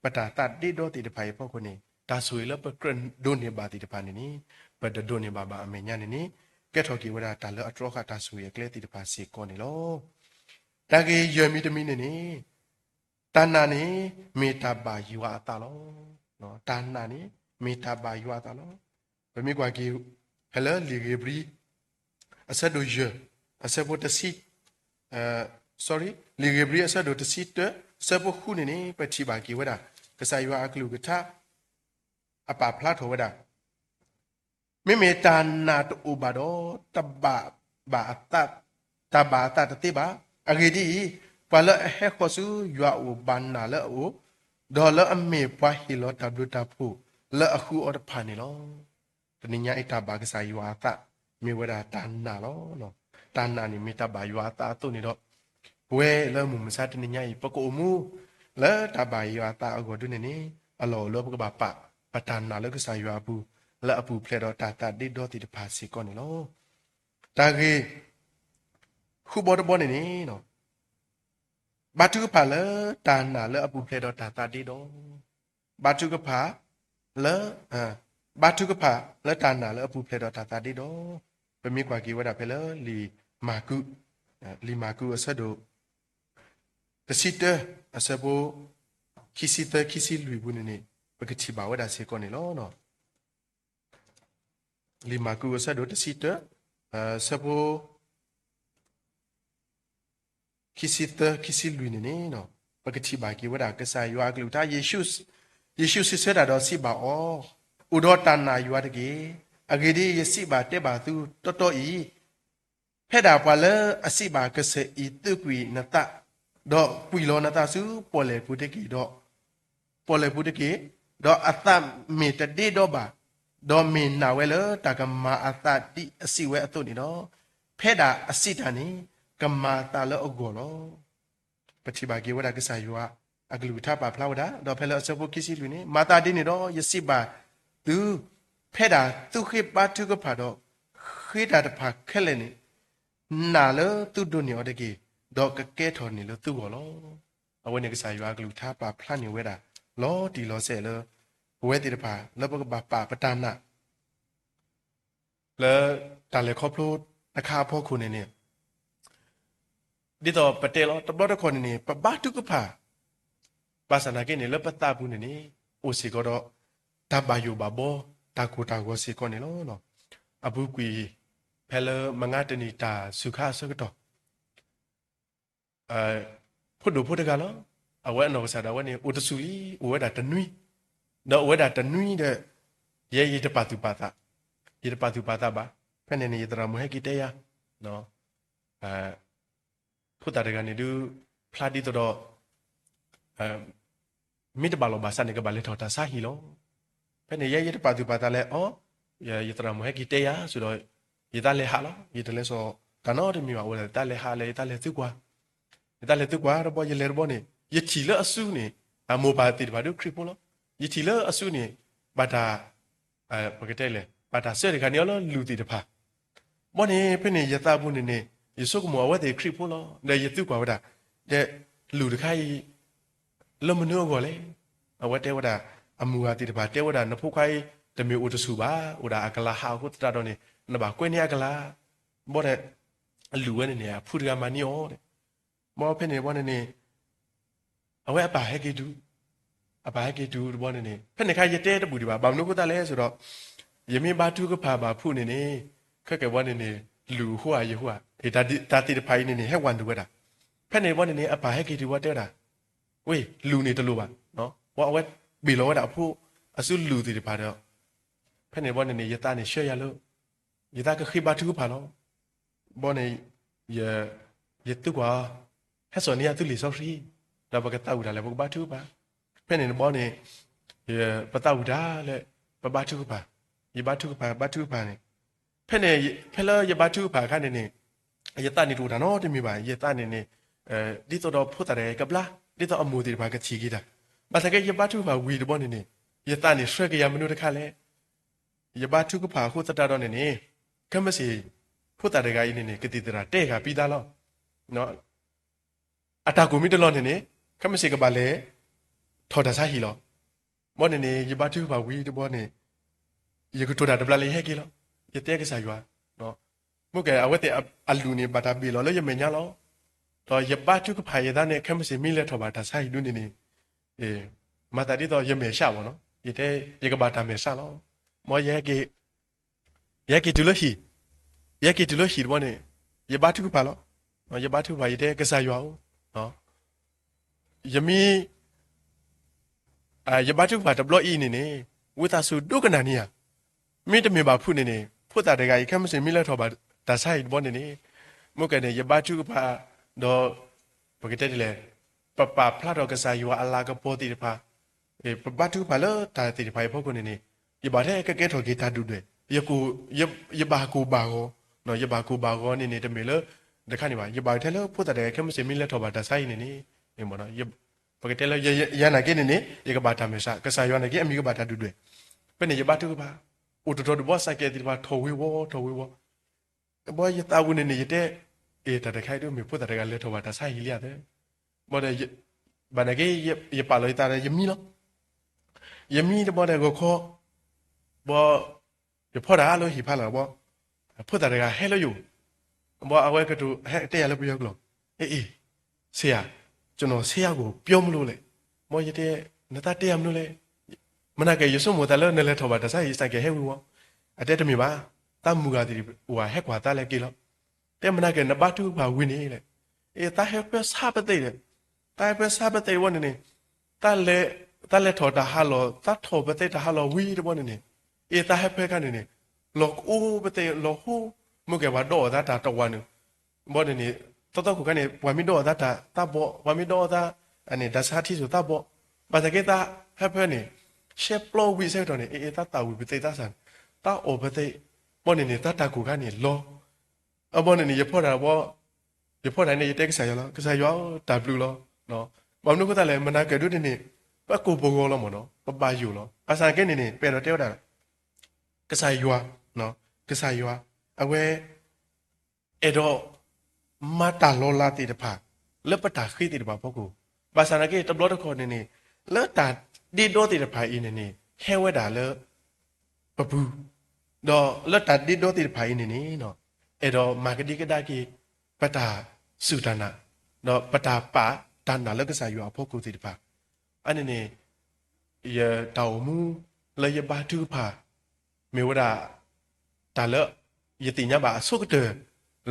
ပတၢ်သးဒ့ဒီသ့ၣ်တဖၣ်အံၤအဖီခိၣ်န့ၣ် တၢ်ဆိၣ်ဂ့ၤလၢပကြၢးဒိးန့ၢ်ဘၣ်သ့ၣ်တဖၣ်န့ၣ်န့ၣ် ပတဒိးန့ၢ်ဘၣ်ဘၣ်အမဲာ်ညါန့ၣ်န့ၣ် ကဲထီၣ်က့ၤဝဲဒၣ်တၢ်လၢအတြီဃာ်တၢ်ဆိၣ်ဂ့ၤအကျဲသ့ၣ်တဖၣ်စ့ၢ်ကီးန့ၣ်လီၤ. တၢ်ဂ့ၢ်ယဲၢ်မံၤတမံၤန့ၣ်န့ၣ် တၢ်နာ်န့ၣ် မ့ၢ်တၢ်ဘၣ်ယွၤအသးလီၤ. တၢ်နာ်န့ၣ် မ့ၢ်တၢ်ဘၣ်ယွၤအသးလီၤ. ပမ့ၢ်ကွၢ်က့ၤ ဖဲလၢလံာ်ဧ့ၤဘြံၤ အဆၢဒိၣ်ယဲၢ် အဆၢဖိတဆံ sorry လံာ်ဧ့ၤဘြံၤအဆၢဒိၣ်တဆံတၢ အဆၢဖိဃုန့ၣ်န့ၣ် ပထံၣ်ဘၣ်က့ၤဝဲဒၣ် ကစၢ်ယွၤအကလုၢ်ကထါ အပာ်ဖျါထီၣ်ဝဲဒၣ် မ့မ့ၢ်တၢ်နာ်တအိၣ်ဘၣ်ဒီး တၢ်ဘၣ်အသး တၢ်ဘၣ်အသးတသ့ဘၣ်. အဂ့ၢ်ဒ်အံၤ, ပှၤလၢအဟဲဃီၤဆူယွၤအအိၣ်ဘၣ်နာ်လၢအအိၣ်, ဒီးလၢအမ့ၢ်ပှၤဟ့ၣ်လီၤတၢ်ဘျုးတၢ်ဖှိၣ်လၢအဃုအီၤတဖၣ်န့ၣ်လီၤ. တနံၤညါအံၤတၢ်ဘၣ်ကစၢ်ယွၤအသး မ့ၢ်ဝဲဒၣ်တၢ်နာ်လီၤ. တၢ်နာ်န့ၣ်မ့ၢ်တၢ်ဘၣ်ယွၤအသးအသိးန့ၣ်ဒီး ပဝဲလၢမုၢ်မဆါတနံၤညါအံၤ ပကအိၣ်မူ လၢတၢ်ဘၣ်ယွၤအသးအဂီၢ်ဒ်န့ၣ်န့ၣ် အလီၢ်အိၣ်လၢပကဘၣ်ပာ်ပတၢ်နာ်လၢကစၢ်ယွၤအပူၤ လၢအပူၤဖျဲးဒီးတၢ်သးဒ့ဒီသ့ၣ်တဖၣ်စ့ၢ်ကီးန့ၣ်လီၤ. တၢ်ဂ့ၢ် ဃုဘီတဘီန့ၣ်န့ၣ် ဘါထုကဖၣ်လၢတၢ်နာ်လၢအပူၤဖျဲးဒီးတၢ်သးဒ့ဒီး ဘါထုကဖၣ် လၢ ဘါထုကဖၣ်လၢတၢ်နာ်လၢအပူၤဖျဲးဒီးတၢ်သးဒ့ဒီး ပမ့ၢ်ကွၢ်က့ၤဝဲဒၣ်ဖဲလၢလံာ်မၢ်ကူး လံာ်မၢ်ကူးအဆၢဒိၣ် တဆံတၢ အဆၢဖိ ခံဆံသၢ ခံဆံလွံၢ်ပူၤန့ၣ်န့ၣ် ပကထံၣ်ဘၣ်ဝဲဒၣ်စ့ၢ်ကီးန့ၣ်လီၤ. လံာ်မၢ်ကူးအဆၢဒိၣ်တဆံတၢ အဆၢဖိ ခံဆံသၢ ခံဆံလွံၢ်န့ၣ်န့ၣ် ပကထံၣ်ဘၣ်က့ၤဝဲဒၣ်ကစၢ်ယွၤအကလုၢ်ကထါ ယ့ၣ်ၡူးစံးဆၢတၢ်ဒီးစံးဘၣ်အီၤ, အိၣ်ဒီးတၢ်နာ်ယွၤတက့ၢ်. အဂ့ၢ်ဒ်အံၤ, ယစံးဘၣ်တဲဘၣ်သုတီတီအံၤ, ဖဲဒၣ်ပှၤလၢအစံးဘၣ်ကစၢၢ်အံၤ သုးကွံာ်နသး, ဒီးကွံာ်လီၤနသးဆူပီၣ်လဲၣ်ပူၤတက့ၢ်ဒီး ပီၣ်လဲၣ်ပူၤတက့ၢ်, ဒီးအသးမ့ၢ်တဒ့ဒီဘၣ်, ဒီးမ့ၢ်နာ်ဝဲလၢတၢ်ကမၤအသးဒ်အစံးဝဲအသိးန့ၣ်ဒီး, ဖဲဒၣ်အစံးတၢ်န့ၣ် ကမၤအသးလၢအဂီၢ်လီၤ. ပထံၣ်ဘၣ်က့ၤဝဲဒၣ်ကစၢ်ယွၤအကလုၢ်ကထါပာ်ဖျါဝဲဒၣ်, ဒီးဖဲလၢအဆၢဖိခံဆံလွံၢ်န့ၣ်, မၤသးဒ်န့ၣ်ဒီး ယစံးဘၣ်သု, ဖဲဒၣ်သုဃ့ဘါထုကဖၣ်ဒီး ဃ့တၢ်တဖၣ်ခဲလၢာ်န့ၣ် နာ်လၢသုဒိးန့ၢ်အီၤတက့ၢ်, ဒီးကကဲထီၣ်န့ၢ်လၢသုဂီၢ်လီၤ. အဝဲန့ၣ်ကစၢ်ယွၤအကလုၢ်ကထါပာ်ဖျါန့ၢ်ဝဲဒၣ် လီၤတံၢ်လီၤဆဲးလၢ ပဝဲသ့ၣ်တဖၣ်လၢပကဘၣ်ပာ်ပတၢ်နာ် လၢတၢ်လဲၤခီဖျိတခါအဖီခိၣ်န့ၣ်န့ၣ်, ဒ်သိးပတဲလီၤ တဘျီတခီၣ်န့ၣ်န့ၣ် ပဘါထုကဖၣ်, ဘၣ်ဆၣ်သနာ်က့န့ၣ် လၢပသးပူၤန့ၣ်န့ၣ် အိၣ်စ့ၢ်ကီးဒီး တၢ်ဘၣ်ယိၣ်ဘၣ်ဘီ တၢ်ကိၢ်တၢ်ဂီၤစ့ၢ်ကီးန့ၣ်လီၤ. အပူၤကွံာ် ဖဲလၢမုၢ်ဂၤတနံၤတၢ်စူၤခါအဆၢကတီၢ် ဖိဒိၣ်ဖိတဂၤလီၤ. အဝဲအနီၢ်ကစၢ်ဒၣ်ဝဲန့ၣ် အိၣ်တဆူၣ်လံ, အိၣ်ဝဲဒၣ်တနွံ, ဒီးအိၣ်ဝဲဒၣ်တနွံဒီး ယဲယတပာ်သူၣ်ပာ်သး, ယတပာ်သူၣ်ပာ်သးဘၣ်. ဖဲန့ၣ်န့ၣ် ယသရၣ်မုၣ်ဟဲက့ၤတဲယၤ, ဖိသၣ်တဂၤန့ၣ်ဒုး ဖျါဒ်သိးဒီး မ့ၢ်တဘၣ်လီၢ်ဘၣ်စးန့ၣ် ကဘၣ်လဲၤထီၣ်တၢ်ဆါဟံၣ်လီၤ. ဖဲန့ၣ် ယဲယတပာ်သူၣ်ပာ်သးလဲၣ်အီၤ, ယသရၣ်မုၣ်ဟဲက့ၤတဲယၤ ဆိဒီး ယသးလဲၤဟးလီၤ. ယတလဲၤစိာ်တၢ်နီတမံၤဘၣ်, အိၣ်ဒၣ်ယသးလဲၤဟးလၢယသးလဲၤသံကွၢ်, ယသးလဲၤသံကွၢ်တဘျီ ယလဲၤတဘျီန့ၣ် ယထံၣ်လၢအစုန့ၣ် အမိၢ်ပၢ်သ့ၣ်တဖၣ်ဒုးခရံာ်ဖိလီၤ. ယထံၣ်လၢအစုန့ၣ် ဘၣ်တၢ် ပကတဲလဲၣ် ဘၣ်တၢ်ဆှၢတခါန့ၢ်အီၤလၢလုၢ်သ့ၣ်တဖၣ်. ဘီန့ၣ် ဖဲန့ၣ် ယသးပူၤန့ၣ်န့ၣ် ယဆိကမိၣ်အဝဲသ့ၣ်ခရံာ်ဖိလီၤ. ဒီးယသံကွၢ်ဝဲဒၣ်, ဒီးလုၢ်တခါအံၤ လၢမနုၤအဂီၢ်လဲၣ်. အဝဲတဲဝဲဒၣ်, အမုၢ်ဂၤသ့ၣ်တဖၣ်တဲဝဲဒၣ် နဖိခွါအံၤ တမ့ၢ်အိၣ်တဆူၣ်ဘၣ်, အိၣ်ဒၣ်အကလၤဟးအဃိသတးဒီးန့ၣ် နဘၣ်ကွဲန့ၢ်အကလၤ. ဘီဒီး အလုၢ်ဝဲန့ၣ်န့ၣ် အဖုတဂၤမၤန့ၢ်အီၤဒီး ဘီဖဲန့ၣ်ဘီန့ၣ်န့ၣ် အဝဲအပၢ်ဟဲက့ၤတုၤ, အပၢ်ဟဲက့ၤတုၤတဘီန့ၣ်န့ၣ် ဖဲန့ၣ်ခါယတဲတဘူၣ်ဒံးဘၣ်. ဘၣ်မနုၤအဃိသတးလဲၣ်ဆိုဒီး ယမ့ၢ်ဘါထုကဖၣ်ဘၣ်ဖုးန့ၣ်န့ၣ် ခဲကဲဘီန့ၣ်န့ၣ် လုၢ်အဃိဧါယဃိဧါ, တၢ်သ့ၣ်တဖၣ်အံၤန့ၣ်န့ၣ် ဟဲဝဲနုာ်ဝဲဒၣ်. ဖဲန့ၣ်ဘီန့ၣ်န့ၣ် အပၢ်ဟဲက့ၤတုၤဘီတဲဝဲဒၣ်, ဝ့ၢ်လုၢ်န့ၣ်တလိၣ်ဘၣ်, ဝဲအဝဲဘ့ၣ်လီၤဝဲဒၣ်အဖိ အစုလုၢ်သ့ၣ်တဖၣ်ဒီး ဖဲန့ၣ်ဘီန့ၣ်န့ၣ် ယသးန့ၣ်ဆှၢယၤလၢ ယသးကဃ့ဘါထုကဖၣ်လီၤ. ဘီန့ၣ် ယသံကွၢ်အီၤ, ဟဲစိာ်န့ၢ်ယၤသုလံာ်စီဆှံ, ဒီးပကသးဝံၣ်တၢ်လၢပကဘါထုကဖၣ်. ဖဲန့ၣ်ဘီန့ၣ် ပသးဝံၣ်တၢ်လၢ ပဘါထုကဖၣ်, ယဘါထုကဖၣ် ဘါထုကဖၣ်န့ၣ် ဖဲန့ၣ် ဖဲလၢယဘါထုကဖၣ်အခါန့ၣ်န့ၣ် ယသးန့ၣ်တအိၣ်တၢ်နီတမံၤဘၣ်. ယသးန့ၣ်န့ၣ် ဒ်သိးဒီးဖိသၣ်တဂၤကဘျါ, ဒ်သိးအမိၢ်သ့ၣ်တဖၣ်ကထံၣ်က့ၤတၢ်. ဘၣ်ဆၣ်က့ ယဘါထုကဖၣ်ဝံၤတဘီန့ၣ်န့ၣ် ယသးန့ၣ်ဆှၢက့ၤယၤမနုၤတခါလဲၣ်. ယဘါထုကဖၣ်အဃိသတးဒီးန့ၣ်န့ၣ် ခဲမုၢ်ဆ့ၣ် ဖိသၣ်တဂၤအံၤန့ၣ်န့ၣ် ကသံၣ်သရၣ်တဲဂၤပံသးလီၤ. အတၢ်ကိၢ်မ့ၢ်တလီၤန့ၣ်န့ၣ် ခဲမုၢ်ဆ့ၣ်ကဘၣ်လဲၤ ထီၣ်တၢ်ဆါဟံၣ်လီၤ. ဘီန့ၣ်န့ၣ် ယဘါထုကဖၣ်ဝံၤတဘီန့ၣ် ယကတိၤတၢ်တဘျီလၢယဟဲက့ၤလီၤ. ယတဲကစၢ်ယွၤ, မ့ၢ်ကဲ အဝဲသ့ၣ်အလုၢ်န့ၣ် ဘၣ်တၢ်ဘ့ၣ်လီၤလၢယမဲာ်ညါလီၤ. ဒီးယဘါထုကဖၣ်ယသးန့ၣ် ခဲမုၢ်ဆ့ၣ်မ့ၢ်လဲၤထီၣ်ဘၣ်တၢ်ဆါဟံၣ်ဒုန့ၣ်န့ၣ် မၤသးဒ်သိးယမဲာ်ဆှးဘၣ်နီၤ, ယတဲ ယကဘၣ်တၢ်မဲာ်ဆှးလီၤ. မ်ယဟဲက့ၤ ယဟဲက့ၤတုၤလၢဟံၣ်, ယဟဲက့ၤတုၤလၢဟံၣ်တဘီန့ၣ် ယဘါထုကဖၣ်လီၤ. ယဘါထုကဖၣ် ယတဲကစၢ်ယွၤဧၢ, ယမ့ၢ် ယဘါထုကဖၣ်တဘျီအံၤန့ၣ်န့ၣ် ဝံသးစူၤဒိကနၣ်န့ၢ်ဧါ. မ့တမ့ၢ်ဘၣ်ဖုးန့ၣ်န့ၣ် ဖိသၣ်တဂၤအံၤ ခဲမုၢ်ဆ့ၣ်မ့ၢ်လဲၤထီၣ်ဘၣ်တၢ်ဆါအံၤတဘျီန့ၣ်န့ၣ် မ့ၢ်ကဲန့ၣ် ယဘါထုကဖၣ် ဒီး ပကတဲဒ်လဲၣ် ပပာ်ဖျါထီၣ်ကစၢ်ယွၤအလၤကပီၤသ့ၣ်တဖၣ် ပဘါထုကဖၣ်လၢတၢ်သ့ၣ်တဖၣ်အံၤအဖီခိၣ်န့ၣ်န့ၣ် ယဘၣ်ထဲကကဲထီၣ်က့ၤတၢ်ဒုၣ်ဒွဲၣ်, ယဘၣ်ကိၢ်ဘၣ်ဂီၤ, ယဘၣ်ကိၢ်ဘၣ်ဂီၤန့ၣ်န့ၣ် တမ့ၢ်လၢ တခါန့ၣ်ဘၣ်, ယဘၣ်ထဲလၢဖိသၣ်တဂၤ ခဲမုၢ်ဆ့ၣ်မ့ၢ်လဲၤထီၣ်ဘၣ်တၢ်ဆါအံၤန့ၣ်န့ၣ် ပကတဲလၢ ယၤနာ်က့န့ၣ်န့ၣ် ယကဘၣ်တၢ်မဲာ်ဆှး, ကစၢ်ယွၤနာ်က့ အမံၤကဘၣ်တၢ်ဒုၣ်ဒွဲၣ်. ဖဲန့ၣ် ယဘါထုကဖၣ် အိၣ်တတီၤတဘျီ စဲးကဲးသ့ၣ်တဖၣ်ထီၣ်ဝ့ၤဝီၤ ထီၣ်ဝ့ၤဝီၤ ဘီယသးပူၤန့ၣ်န့ၣ် ယတဲ အ့ တၢ်တခါအံၤဒ် မ့ၢ်ဖိသၣ်တဂၤလဲၤထီၣ်ဘၣ်တၢ်ဆါဟံၣ်လံဧါသၢ, ဘၣ်ဒီး ဘၣ်နာ်က့ ယပာ်လီၤယသးဒီး ယမံလီၤ. ယမံတဘျီဒီး ဂီၤခီ ဘီ ယဖီတၢ်လၢဟံၣ်ဖးလၢ်ဘီ ဖိသၣ်တဂၤဟဲလၢယအိၣ်, ဘီအဝဲကတိၤဟဲတဲယၤလၢပယီၤကျိာ်, အ့အ့ ဆရာ, ကျွန်တော်ဆရာကိုပြောမလို့လဲၣ်. ဘီယတဲ နသးတဲယၤမနုၤလဲၣ်. မနၤကဲ ယဆိကမိၣ်သးလၢနလဲၤထီၣ်ဘၣ်တၢ်ဆါဟံၣ် စဲးကဲးဟဲဝ့ၤဝီၤ. အတဲတမ့ၢ်ဘၣ်, သးမုၢ်ဂၤသ့ၣ်အိၣ်ဧါ ဟဲကွၢ်သးလဲၣ်က့ၤလီၤ. တဲမနၤကဲ နဘါထုကဖၣ်ဝံၤန့ၣ်လဲၣ်. အ့ သးဟဲဖၢဆါပသ့ၣ်ဒီး သးဟဲဖၢဆါပသ့ၣ်တဘီန့ၣ်န့ၣ် သးလဲၤထီၣ်တၢ်ဟးလီၢ် သးထီၣ်ပသ့ၣ်တၢ်ဟးလီၢ်ဝံၤတဘီန့ၣ်န့ၣ် အ့ သးဟဲဖၢခါန့ၣ်န့ၣ် လီၤကအိပသ့ၣ် လီၤဟိ မ့ၢ်ကဲပှၤဒီးအီၣ်သးတၢ်တဝာ်နုာ် ဘီန့ၣ်န့ၣ် သီသီခိၣ်ခါန့ၣ် ပှၤမ့ၢ်ဒီးအီၣ်သးတၢ်သးဘီၣ် ပှၤမ့ၢ်ဒီးအီၣ်သး ဒၢးဆါထံစိၤသးဘီၣ် ဘၣ်ဆၣ်က့သးဟဲဖၢန့ၣ် ရှဲပျီဝံၤဆၢကတီၢ်န့ၣ် အ့ အ့ သးသၣ်ဝံၤပသ့ၣ်သးစၢ်န့ၣ် သးအီၣ်ပသ့ၣ် ဘီန့ၣ်န့ၣ် သးတၢ်ကိၢ်ခါန့ၣ်လီၤ အဘီန့ၣ်န့ၣ် ယဖီတၢ်ဘီ ယဖီတၢ်န့ၣ် ယတဲကစၢ်ယွၤလီၤ, ကစၢ်ယွၤဧၢ တၢ်ဘျုးလီၤ. ဘၣ်မနုၤအဃိသတးလဲၣ် မနၤကဲဒိးန့ၣ်န့ၣ် ပကိၢ်ပဂီၤလီၤမ့ၢ်နီၤ ပဘၣ်ယိၣ်လီၤ. ဘၣ်ဆၣ်က့န့ၣ်န့ၣ် ပအဲၣ်ဒိးတဲဝဲဒၣ် ကစၢ်ယွၤ ကစၢ်ယွၤ အဝဲ အဲၣ်ဒိး မၤတၢ်လီၤလးသ့ၣ်တဖၣ် လၢပတၢ်ဃ့သ့ၣ်တဖၣ်အဖီခိၣ်, ဘၣ်ဆၣ်သနာ်က့ တဘျီတခီၣ်န့ၣ်န့ၣ် လၢတၢ်ဒ့ဒီသ့ၣ်တဖၣ်အံၤန့ၣ်န့ၣ် ဟဲဝဲဒၣ်လၢ ပပူၤ, ဒီးလၢတၢ်ဒ့ဒီသ့ၣ်တဖၣ်အံၤန့ၣ်န့ၣ် အဲၣ်ဒိးမၤကဒံကဒါက့ၤ ပတၢ်စူၢ်တၢ်နာ်, ဒီးပတၢ်ပာ်တၢ်နာ်လၢကစၢ်ယွၤအဖီခိၣ်သ့ၣ်တဖၣ်, အန့ၣ်န့ၣ် ယတၢ်အိၣ်မူ လၢယဘါထုကဖၣ် မ့ၢ်ဝဲဒၣ် တၢ်လၢ ယသ့ၣ်ညါဘၣ်အဆိကတၢၢ်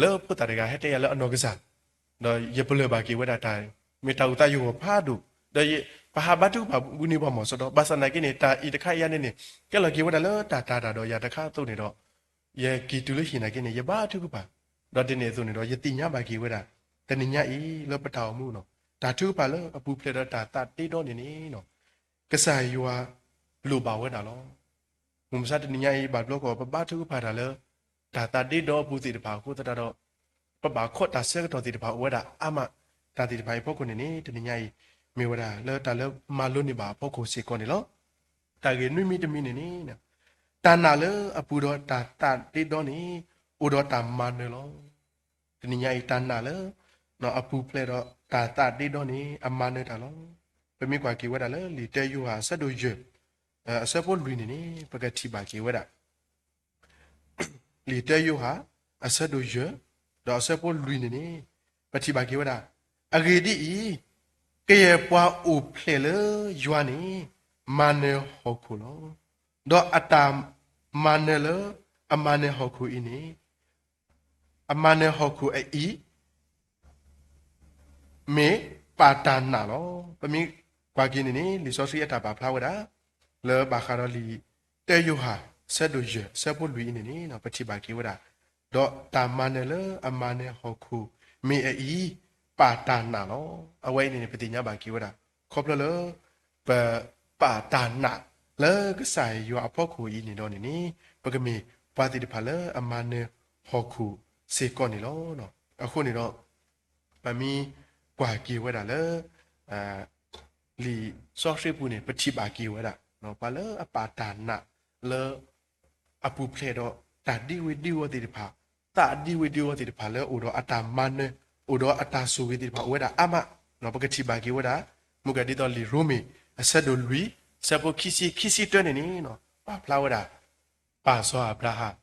လၢဖိသၣ်တဂၤဟဲတဲယၤလၢအနီၢ်ကစၢ်, ဒီးယပလၢၢ်ဘၣ်က့ၤဝဲဒၣ်တၢ် မ့ၢ်တၢ်အုၣ်သးယဂီၢ်ဖးဒိၣ်, ဒီးပဟးဘါထုကဖၣ်ဝံၤန့ၣ်ပှၤမီၤစရီ, ဘၣ်ဆၣ်သနာ်က့န့ၣ် တၢ်အံၤတခါအံၤန့ၣ်န့ၣ် ကဲလီၤက့ၤဝဲဒၣ်လၢတၢ်တာ်တၢ်ဒီးယၤတခါအသိးန့ၣ်ဒီး ယက့ၤတုၤလၢဟံၣ်နာ်က့န့ၣ် ယဘါထုကဖၣ်, ဒီးဒ်န့ၣ်အသိးန့ၣ်ဒီး ယသ့ၣ်ညါဘၣ်က့ၤဝဲဒၣ် တနံၤညါအံၤလၢပတၢ်အိၣ်မူနီၤ, တၢ်ထုကဖၣ်လၢအပူၤဖျဲးဒီးတၢ်သးဒ့ဒီန့ၣ်န့ၣ်နီၤ ကစၢ်ယွၤလိၣ်ဘၣ်ဝဲဒၣ်လီၤ. မုၢ်မဆါတနံၤညါအံၤ ဘၣ်ဘျီကီး ပဘါထုကဖၣ်တၢ်လၢ တၢ်သးဒ့ဒီအပူၤသ့ၣ်တဖၣ်အဃိသတးဒီး ပဘၣ်ခိးတၢ်ဆၢကတီၢ်သ့ၣ်တဖၣ်အိၣ်ဝဲဒၣ်အါမး, တၢ်သ့ၣ်တဖၣ်အံၤအဖီခိၣ်န့ၣ်န့ၣ် တနံၤညါအံၤ မ့ၢ်ဝဲဒၣ်လၢတၢ်လၢမၤလိန့ၢ်ဘၣ်အဖီခိၣ်စ့ၢ်ကီးန့ၣ်လီၤ. တၢ်ဂ့ၢ်နွံမံၤတမံၤန့ၣ်န့ၣ် တၢ်နာ်လၢအပူၤဒီးတၢ်သးဒ့ဒီန့ၣ် အိၣ်ဒီးတၢ်မၤနၢၤလီၤ. တနံၤညါအံၤ တၢ်နာ်လၢ အပူၤဖျဲးဒီးတၢ်သးဒ့ဒီန့ၣ် အမၤနၢၤတၢ်လီၤ. ပမ့ၢ်ကွၢ်က့ၤဝဲဒၣ်လၢလံာ်တၢယိၤဟၣ်အဆၢဒိၣ်ယဲၢ် အဆၢဖိလွံၢ်န့ၣ်န့ၣ် ပကထံၣ်ဘၣ်က့ၤဝဲဒၣ် လံာ်တၢယိၤဟၣ် အဆၢဒိၣ်ယဲၢ် ဒီးအဆၢဖိလွံၢ်န့ၣ်န့ၣ် ပထံၣ်ဘၣ်က့ၤဝဲဒၣ်, အဂ့ၢ်ဒ်အံၤ, ကယဲၢ်ပှၤအိၣ်ဖျဲၣ်လၢယွၤန့ၣ် မၤနၢၤဟီၣ်ခိၣ်လီၤ. ဒီးအတၢ်မၤနၢၤလၢအမၤနၢၤဟီၣ်ခိၣ်အံၤန့ၣ် အမၤနၢၤဟီၣ်ခိၣ်အအံၤ မ့ၢ်ပာ်တၢ်နာ်လီၤ. ပမ့ၢ်ကွၢ်က့ၤန့ၣ်န့ၣ် လံာ်စီဆှံအတၢ်ပာ်ဖျါဝဲဒၣ် လၢဘၣ်ဃးဒီးလံာ်တၢယိၤဟၣ် ဆၢဒိၣ်ယဲၢ် ဆၢဖိလွံၢ်အံၤန့ၣ်န့ၣ် ပထံၣ်ဘၣ်က့ၤဝဲဒၣ်, ဒီးတၢ်မၤနၢၤလၢအမၤနၢၤဟီၣ်ခိၣ် မ့ၢ်အအံၤ ပာ်တၢ်နာ်လီၤ. အဝဲအံၤန့ၣ်န့ၣ် ပသ့ၣ်ညါဘၣ်က့ၤဝဲဒၣ် ခီဖျိလၢ ပပာ်တၢ်နာ်လၢကစၢ်ယွၤအဖီခိၣ်အံၤန့ၣ်ဒီးန့ၣ်န့ၣ် ပကမ့ၢ်ပှၤသ့ၣ်တဖၣ်လၢအမၤနၢၤဟီၣ်ခိၣ်စ့ၢ်ကီးန့ၣ်လီၤ. အဃိန့ၣ်ဒီး ပမ့ၢ်ကွၢ်က့ၤဝဲဒၣ်လၢ လံာ်စီဆှံပူၤန့ၣ် ပထံၣ်ဘၣ်က့ၤဝဲဒၣ် ပှၤလၢအပာ်တၢ်နာ်လၢ အပူၤဖျဲးဒီး တၢ်ဒံဝ့ၤဒံဝီၤသ့ၣ်တဖၣ်, သးဒံဝ့ၤဒံဝီၤသ့ၣ်တဖၣ်လၢအိၣ်ဒီးအတၢ်မၤနၢၤ, အိၣ်ဒီးအတၢ်ဆိၣ်ဂ့ၤသ့ၣ်တဖၣ်အိၣ်ဝဲဒၣ်အါမး, ပကထံၣ်ဘၣ်က့ၤဝဲဒၣ် မ့ၢ်ကဲဒ်သိးလံာ်ရိမ့ၤ အဆၢဒိၣ်လွံၢ် အဆၢဖိခံဆံ ခံဆံတၢန့ၣ်န့ၣ် ပာ်ဖျါဝဲဒၣ် ပၢ်စီၤအၤဘြၤဟၣ်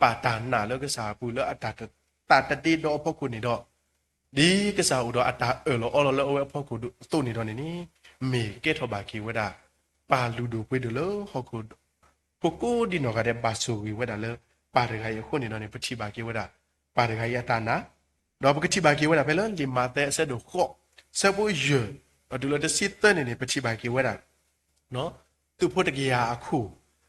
ပာ်တၢ်နာ်လၢကစၢ်အပူၤလၢအတၢ်သးတဒ့ဒီအဖီခိၣ်န့ၣ်ဒီး ဒ်ကစၢ်အိၣ်ဒီးအတၢ်အၢၣ်လီၤအီလီၤလၢအဝဲအဖီခိၣ်အသိးန့ၣ်ဒီးန့ၣ်န့ၣ် မ့ၢ်ကဲထီၣ်ဘၣ်က့ၤဝဲဒၣ် ပၢ်လုၢ်ဒိၣ်ပှ့ၤဒိၣ်လၢဟီၣ်ခိၣ် ဖိကိးဒံနီၢ်ဂၤဒဲး ဘၣ်ဆိၣ်ဂ့ၤဝဲဒၣ်လၢ ပၢ်တဂၤအံၤအဃိန့ၣ်ဒီးန့ၣ် ပထံၣ်ဘၣ်က့ၤဝဲဒၣ် ပၢ်တဂၤအံၤအတၢ်နာ်, ဒီးပကထံၣ်ဘၣ်က့ၤဝဲဒၣ်ဖဲလၢလံာ်မးသဲအဆၢဒိၣ်ဃိး ဆၢဖိယဲၢ် ဒီးတုၤလၢတဆံသၢန့ၣ်န့ၣ် ပထံၣ်ဘၣ်က့ၤဝဲဒၣ် သုးဖိတကယၤအခိၣ်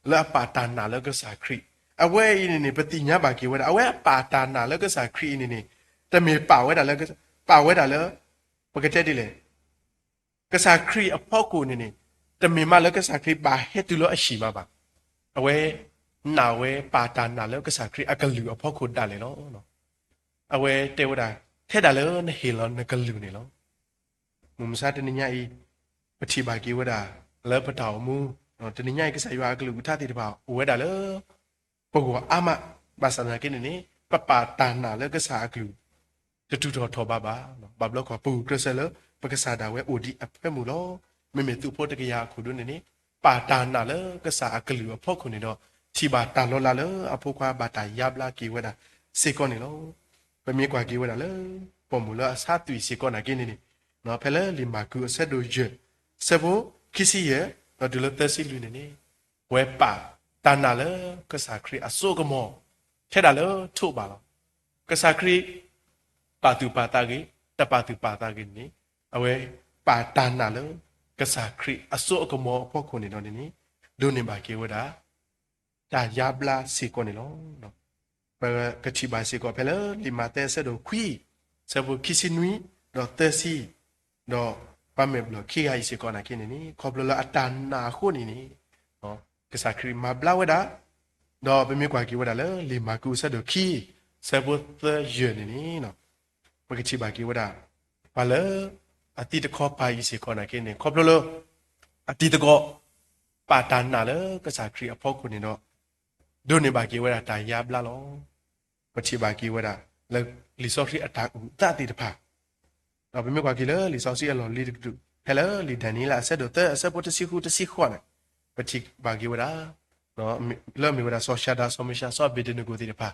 လၢအပာ်တၢ်နာ်လၢကစၢ်ခရံာ်, အဝဲအံၤန့ၣ်န့ၣ် ပသ့ၣ်ညါဘၣ်က့ၤဝဲဒၣ် အဝဲအပာ်တၢ်နာ်လၢကစၢ်ခရံာ်အံၤန့ၣ်န့ၣ် တမ့ၢ်ပာ်ဝဲဒၣ်လၢ ပာ်ဝဲဒၣ်လၢ ပကတဲဒ်လဲၣ် ကစၢ်ခရံာ်အဖီခိၣ်န့ၣ်န့ၣ် တမ့ၢ်မးလၢကစၢ်ခရံာ်ဘၣ်ဟဲတုၤလၢအဟံၣ်မးဘၣ်. အဝဲ နာ်ဝဲပာ်တၢ်နာ်လၢကစၢ်ခရံာ်အကလုၢ်အဖီခိၣ်ဒၣ်လဲာ်လီၤ. အဝဲတဲဝဲဒၣ် ထဲဒၣ်လၢနဟ့ၣ်လီၤနကလုၢ်န့ၣ်လီၤ. မုၢ်မဆါတနံၤညါအံၤ ပထံၣ်ဘၣ်က့ၤဝဲဒၣ် လၢပတၢ်အိၣ်မူ တနံၤညါအံၤ ကစၢ်ယွၤအကလုၢ်အကထါသ့ၣ်တဖၣ် အိၣ်ဝဲဒၣ်လၢ ပဂီၢ်အါမး, ဘၣ်ဆၣ်သနာ်က့န့ၣ်န့ၣ် ပပာ်တၢ်နာ်လၢကစၢ်အကလုၢ် တတုၤထီၣ်ထီၣ်ဘးဘၣ်. ဘၣ်ဘျီခီ ပဂုာ်ကျဲးစၢးလၢ ပကစၢ်ဒၣ်ဝဲအိၣ်ဒံးအဖၢမုၢ်လီၤ. မ့မ့ၢ်သုးဖိတကယၤအခိၣ်ဒိၣ်န့ၣ်န့ၣ် ပာ်တၢ်နာ်လၢကစၢ်အကလုၢ်အဖီခိၣ်န့ၣ်ဒီး ထံၣ်ဘၣ်တၢ်လီၤလးလၢအဖိခွါဘၣ်တၢ်ယါဘျါက့ၤဝဲဒၣ်စ့ၢ်ကီးန့ၣ်လီၤ. ပမ့ၢ်ကွၢ်က့ၤဝဲဒၣ်လၢ ပိာ်မုၣ်လၢအဆါသွံၣ်စ့ၢ်ကီးနာ်က့န့ၣ်န့ၣ် ဖဲလၢလံာ်မၢ်ကူးအဆၢဒိၣ်ယဲၢ် ဆၢဖိခံဆံယဲၢ် ဒီးတုၤလၢသၢဆံလွံၢ်န့ၣ်န့ၣ် အဝဲပာ်တၢ်နာ်လၢကစၢ်ခရံာ်အစိအကမီၤ ထဲဒၣ်လၢထိးဘၣ်လီၤ. ကစၢ်ခရံာ် ပာ်သူၣ်ပာ်သးဂ့ၤ တပာ်သူၣ်ပာ်သးဂ့ၤန့ၣ်န့ၣ် အဝဲပာ်တၢ်နာ်လၢ ကစၢ်ခရံာ်အစိအကမီၤအဖီခိၣ်န့ၣ်ဒီးန့ၣ်န့ၣ် ဒိးန့ၢ်ဘၣ်က့ၤဝဲဒၣ် တၢ်ယါဘျါစ့ၢ်ကီးန့ၣ်လီၤ. ပကထံၣ်ဘၣ်စ့ၢ်ကီးဖဲလၢလံာ်မးသဲအဆၢဒိၣ်ခွံ ဆၢဖိခံဆံနွံ ဒီးသၢဆံ ဒီးပှၤမဲာ်ဘျီၣ်ခံဂၤအံၤစ့ၢ်ကီးနာ်က့န့ၣ်န့ၣ် ခီဖျိလၢအတၢ်နာ်အဃိန့ၣ်န့ၣ် ကစၢ်ခရံာ်မၤဘျါဝဲဒၣ်, ဒီးပမ့ၢ်ကွၢ်က့ၤဝဲဒၣ်လၢလံာ်မၢ်ကူးအဆၢဒိၣ်ခံ ဆၢဖိသၢယဲၢ်န့ၣ်န့ၣ် ပကထံၣ်ဘၣ်က့ၤဝဲဒၣ် ပှၤလၢ အတံၤသကိးပၢ်အံၤစ့ၢ်ကီးနာ်က့န့ၣ် ခီဖျိလၢ အတံၤသကိး ပာ်တၢ်နာ်လၢကစၢ်ခရံာ်အဖီခိၣ်န့ၣ်ဒီး ဒိးန့ၢ်ဘၣ်က့ၤဝဲဒၣ်တၢ်ယါဘျါလီၤ. ပထံၣ်ဘၣ်က့ၤဝဲဒၣ် လၢလံာ်စီဆှံအတၢ်အုၣ်အသးသ့ၣ်တဖၣ် ဒီးပမ့ၢ်ကွၢ်က့ၤလၢလံာ်စီဆှံအလီၢ်လံၤတကတြူၢ် ဖဲလၢလံာ်ဒၤနံးယ့လးအဆၢဒိၣ်သၢ အဆၢဖိတဆံဃုတဆံဃိးန့ၣ် ပထံၣ်ဘၣ်က့ၤဝဲဒၣ် လၢအမ့ၢ်ဝဲဒၣ်စီၤၡၤဒြး စီၤမ့ၡး စီၤအဘ့းနကိၤသ့ၣ်တဖၣ်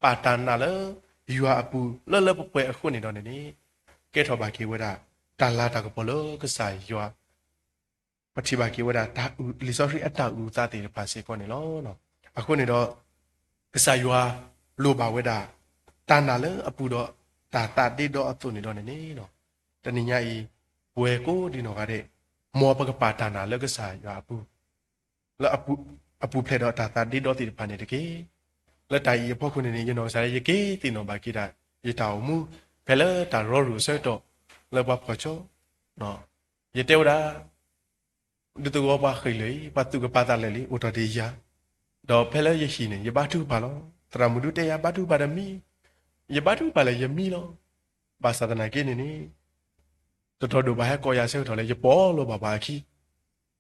ပာ်တၢ်နာ်လၢ ယွၤအပူၤလၢလၢပှဲၤပှဲၤအဃိန့ၣ်ဒီးန့ၣ်န့ၣ် ကဲထီၣ်ဘၣ်က့ၤဝဲဒၣ် တၢ်လၤတၢ်ကပီၤလၢကစၢ်ယွၤ ပထံၣ်ဘၣ်က့ၤဝဲဒၣ်တၢ်အုၣ် လံာ်စီဆှံအတၢ်အုၣ်အသးသ့ၣ်တဖၣ်စ့ၢ်ကီးန့ၣ်လီၤ. အဃိန့ၣ်ဒီး ကစၢ်ယွၤလိၣ်ဘၣ်ဝဲဒၣ် တၢ်နာ်လၢအပူၤဒီးတၢ်သးဒ့ဒီအသိးန့ၣ်ဒီးန့ၣ်န့ၣ် တနံၤညါအံၤ ပဝဲကိးဒံနီၢ်ဂၤဒဲး မ်ပကပာ်တၢ်နာ်လၢကစၢ်ယွၤအပူၤ လၢအပူၤဖျဲးဒီးတၢ်သးဒ့ဒီသ့ၣ်တဖၣ်န့ၣ်တက့ၢ်. လၢတၢ်အံၤအဖီခိၣ်န့ၣ်န့ၣ် ယနီၢ်ကစၢ်ဒၣ် ယက့ၤသ့ၣ်နီၣ်ဘၣ်က့ၤဒၣ် ယတၢ်အိၣ်မူ ဖဲလၢတၢ်ရီရူၢ်အဆၢကတီၢ် လၢပှၤဖီၣ်ကၠီ ယတဲဝဲဒၣ် ဒ်သိးပှၤဃ့ၢ်လၢာ်အံၤ ပှၤသူၣ်ကပၤသးလဲာ်လံ အိၣ်ထီၣ်ဒံးယၤ, ဒီးဖဲလၢယဟံၣ်န့ၣ် ယဘါထုကဖၣ်လီၤ. သရၣ်မုၣ်ဒုတဲယၤ ဘါထုကဖၣ်တမံၤ, ယဘါထုကဖၣ်လၢယမံလီၤ. ဘၣ်ဆၣ်သနာ်က့န့ၣ်န့ၣ် တတီၤဒိၣ်ဘၣ်ဟဲကိးယၤဆၢကတီၢ်လၢ ယပီၢ်လီၤဘၣ်ပှၤအခံ,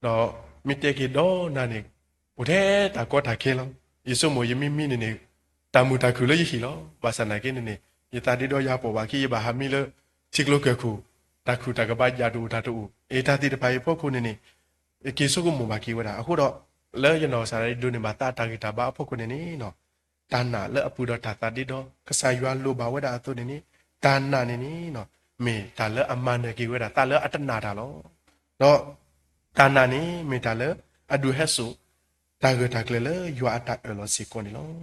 ဒီးမ့ၢ်တဲက့ၤဒီးနၤန့ၣ် အိၣ်ထဲတၢ်ကီတၢ်ခဲလီၤ. ယဆိကမိၣ်ယမံမံန့ၣ်န့ၣ် တၢ်မုာ်တၢ်ခုၣ်လၢယဟံၣ်လီၤ. ဘၣ်ဆၣ်သနာ်က့န့ၣ်န့ၣ် ယသးဒ့ဒီယၤပိာ်ဘၣ်ခံ ယဘၣ်ဟးမံလၢ ထံကျိကၢၢ်ခိၣ် တၢ်ခုၣ်တၢ်ကဘါယၤတအိၣ်တၢ်တအိၣ် အတၢ်သ့ၣ်တဖၣ်အံၤအဖီခိၣ်န့ၣ်န့ၣ် ယက့ၤဆိကမိၣ်ဘၣ်က့ၤဝဲဒၣ်. အဃိဒီး လၢယနီၢ်ကစၢ်ဒၣ်ဒိးန့ၢ်ဘၣ်သးတၢ်ဂံၢ်တၢ်ဘါအဖီခိၣ်န့ၣ်န့ၣ် တၢ်နာ်လၢအပူၤဒီးတၢ်သးဒ့ဒီ ကစၢ်ယွၤလိၣ်ဘၣ်ဝဲဒၣ်အသိးန့ၣ်န့ၣ် တၢ်နာ်န့ၣ်န့ၣ် မ့ၢ်တၢ်လၢအမၤနၢၤက့ၤဝဲဒၣ်သးလၢအတနာ်တၢ်လီၤ. ဒီးတၢ်နာ်န့ၣ်မ့ၢ်တၢ်လၢအဒုးဟဲစိာ် တၢ်ဂၢၢ်တၢ်ကျၢၤလၢယွၤအတၢ်အၢၣ်လီၤစ့ၢ်ကီးန့ၣ်လီၤ.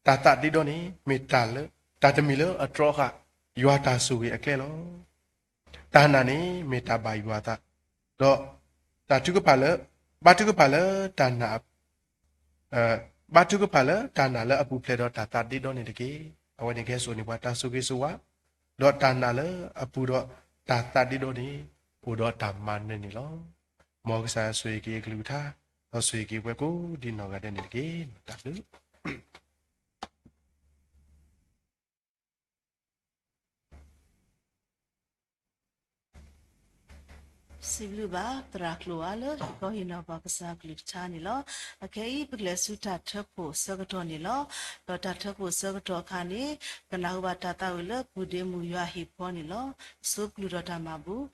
တၢ်သးဒ့ဒီန့ၣ် မ့ၢ်တၢ်လၢ တၢ်တမံၤလၢအတြီဃာ် ယွၤတၢ်ဆိၣ်ဂ့ၤအကျဲလီၤ. တၢ်နာ်န့ၣ် မ့ၢ်တၢ်ဘၣ်ယွၤအသး, ဒီးတၢ်ထုကဖၣ်လၢ ဘါထုကဖၣ်လၢတၢ်နာ် ဘါထုကဖၣ်လၢတၢ်နာ်လၢအပူၤဖျဲးဒီးတၢ်သးဒ့ဒီန့ၣ်တက့ၢ်. အဝဲန့ၣ်ကဟဲစိာ်န့ၢ်ပှၤတၢ်ဆိၣ်ဂ့ၤဆိၣ်ဝါ, ဒီးတၢ်နာ်လၢအပူၤဒီးတၢ်သးဒ့ဒီန့ၣ် အိၣ်ဒီးတၢ်မၤနၢၤန့ၣ်လီၤ. မ်ကစၢ်ယွၤဆိၣ်ဂ့ၤက့ၤအကလုၢ်ကထါ, ဒီးဆိၣ်ဂ့ၤက့ၤပှၤကိးဒံနီၢ်ဂၤဒဲးန့ၣ်တက့ၢ်. တၢ်ဘျုး စံးဘျုးဘၣ်သရၣ်ကျိၤဧါ လၢဟ့ၣ်ခီဟ့ၣ်နီၤပှၤကစၢ်ကလုၢ်ကထါန့ၣ်လီၤ. အခဲအံၤ ပကလဲၤဆူတၢ်ထၢဖှိၣ်အဆၢကတီၢ်န့ၣ်လီၤ. ဒီးတၢ်ထၢဖှိၣ်အဆၢကတီၢ်အခါန့ၣ် ကနၢ်ဟူဘၣ်တၢ်သးဝံၣ်လၢ ပုၢ်ဒ့မုၣ်ယွၤဟ့ၣ်ဖီန့ၣ်လီၤ. ပဆိကလုၢ်ဒီးတၢ်မၤဘူၣ်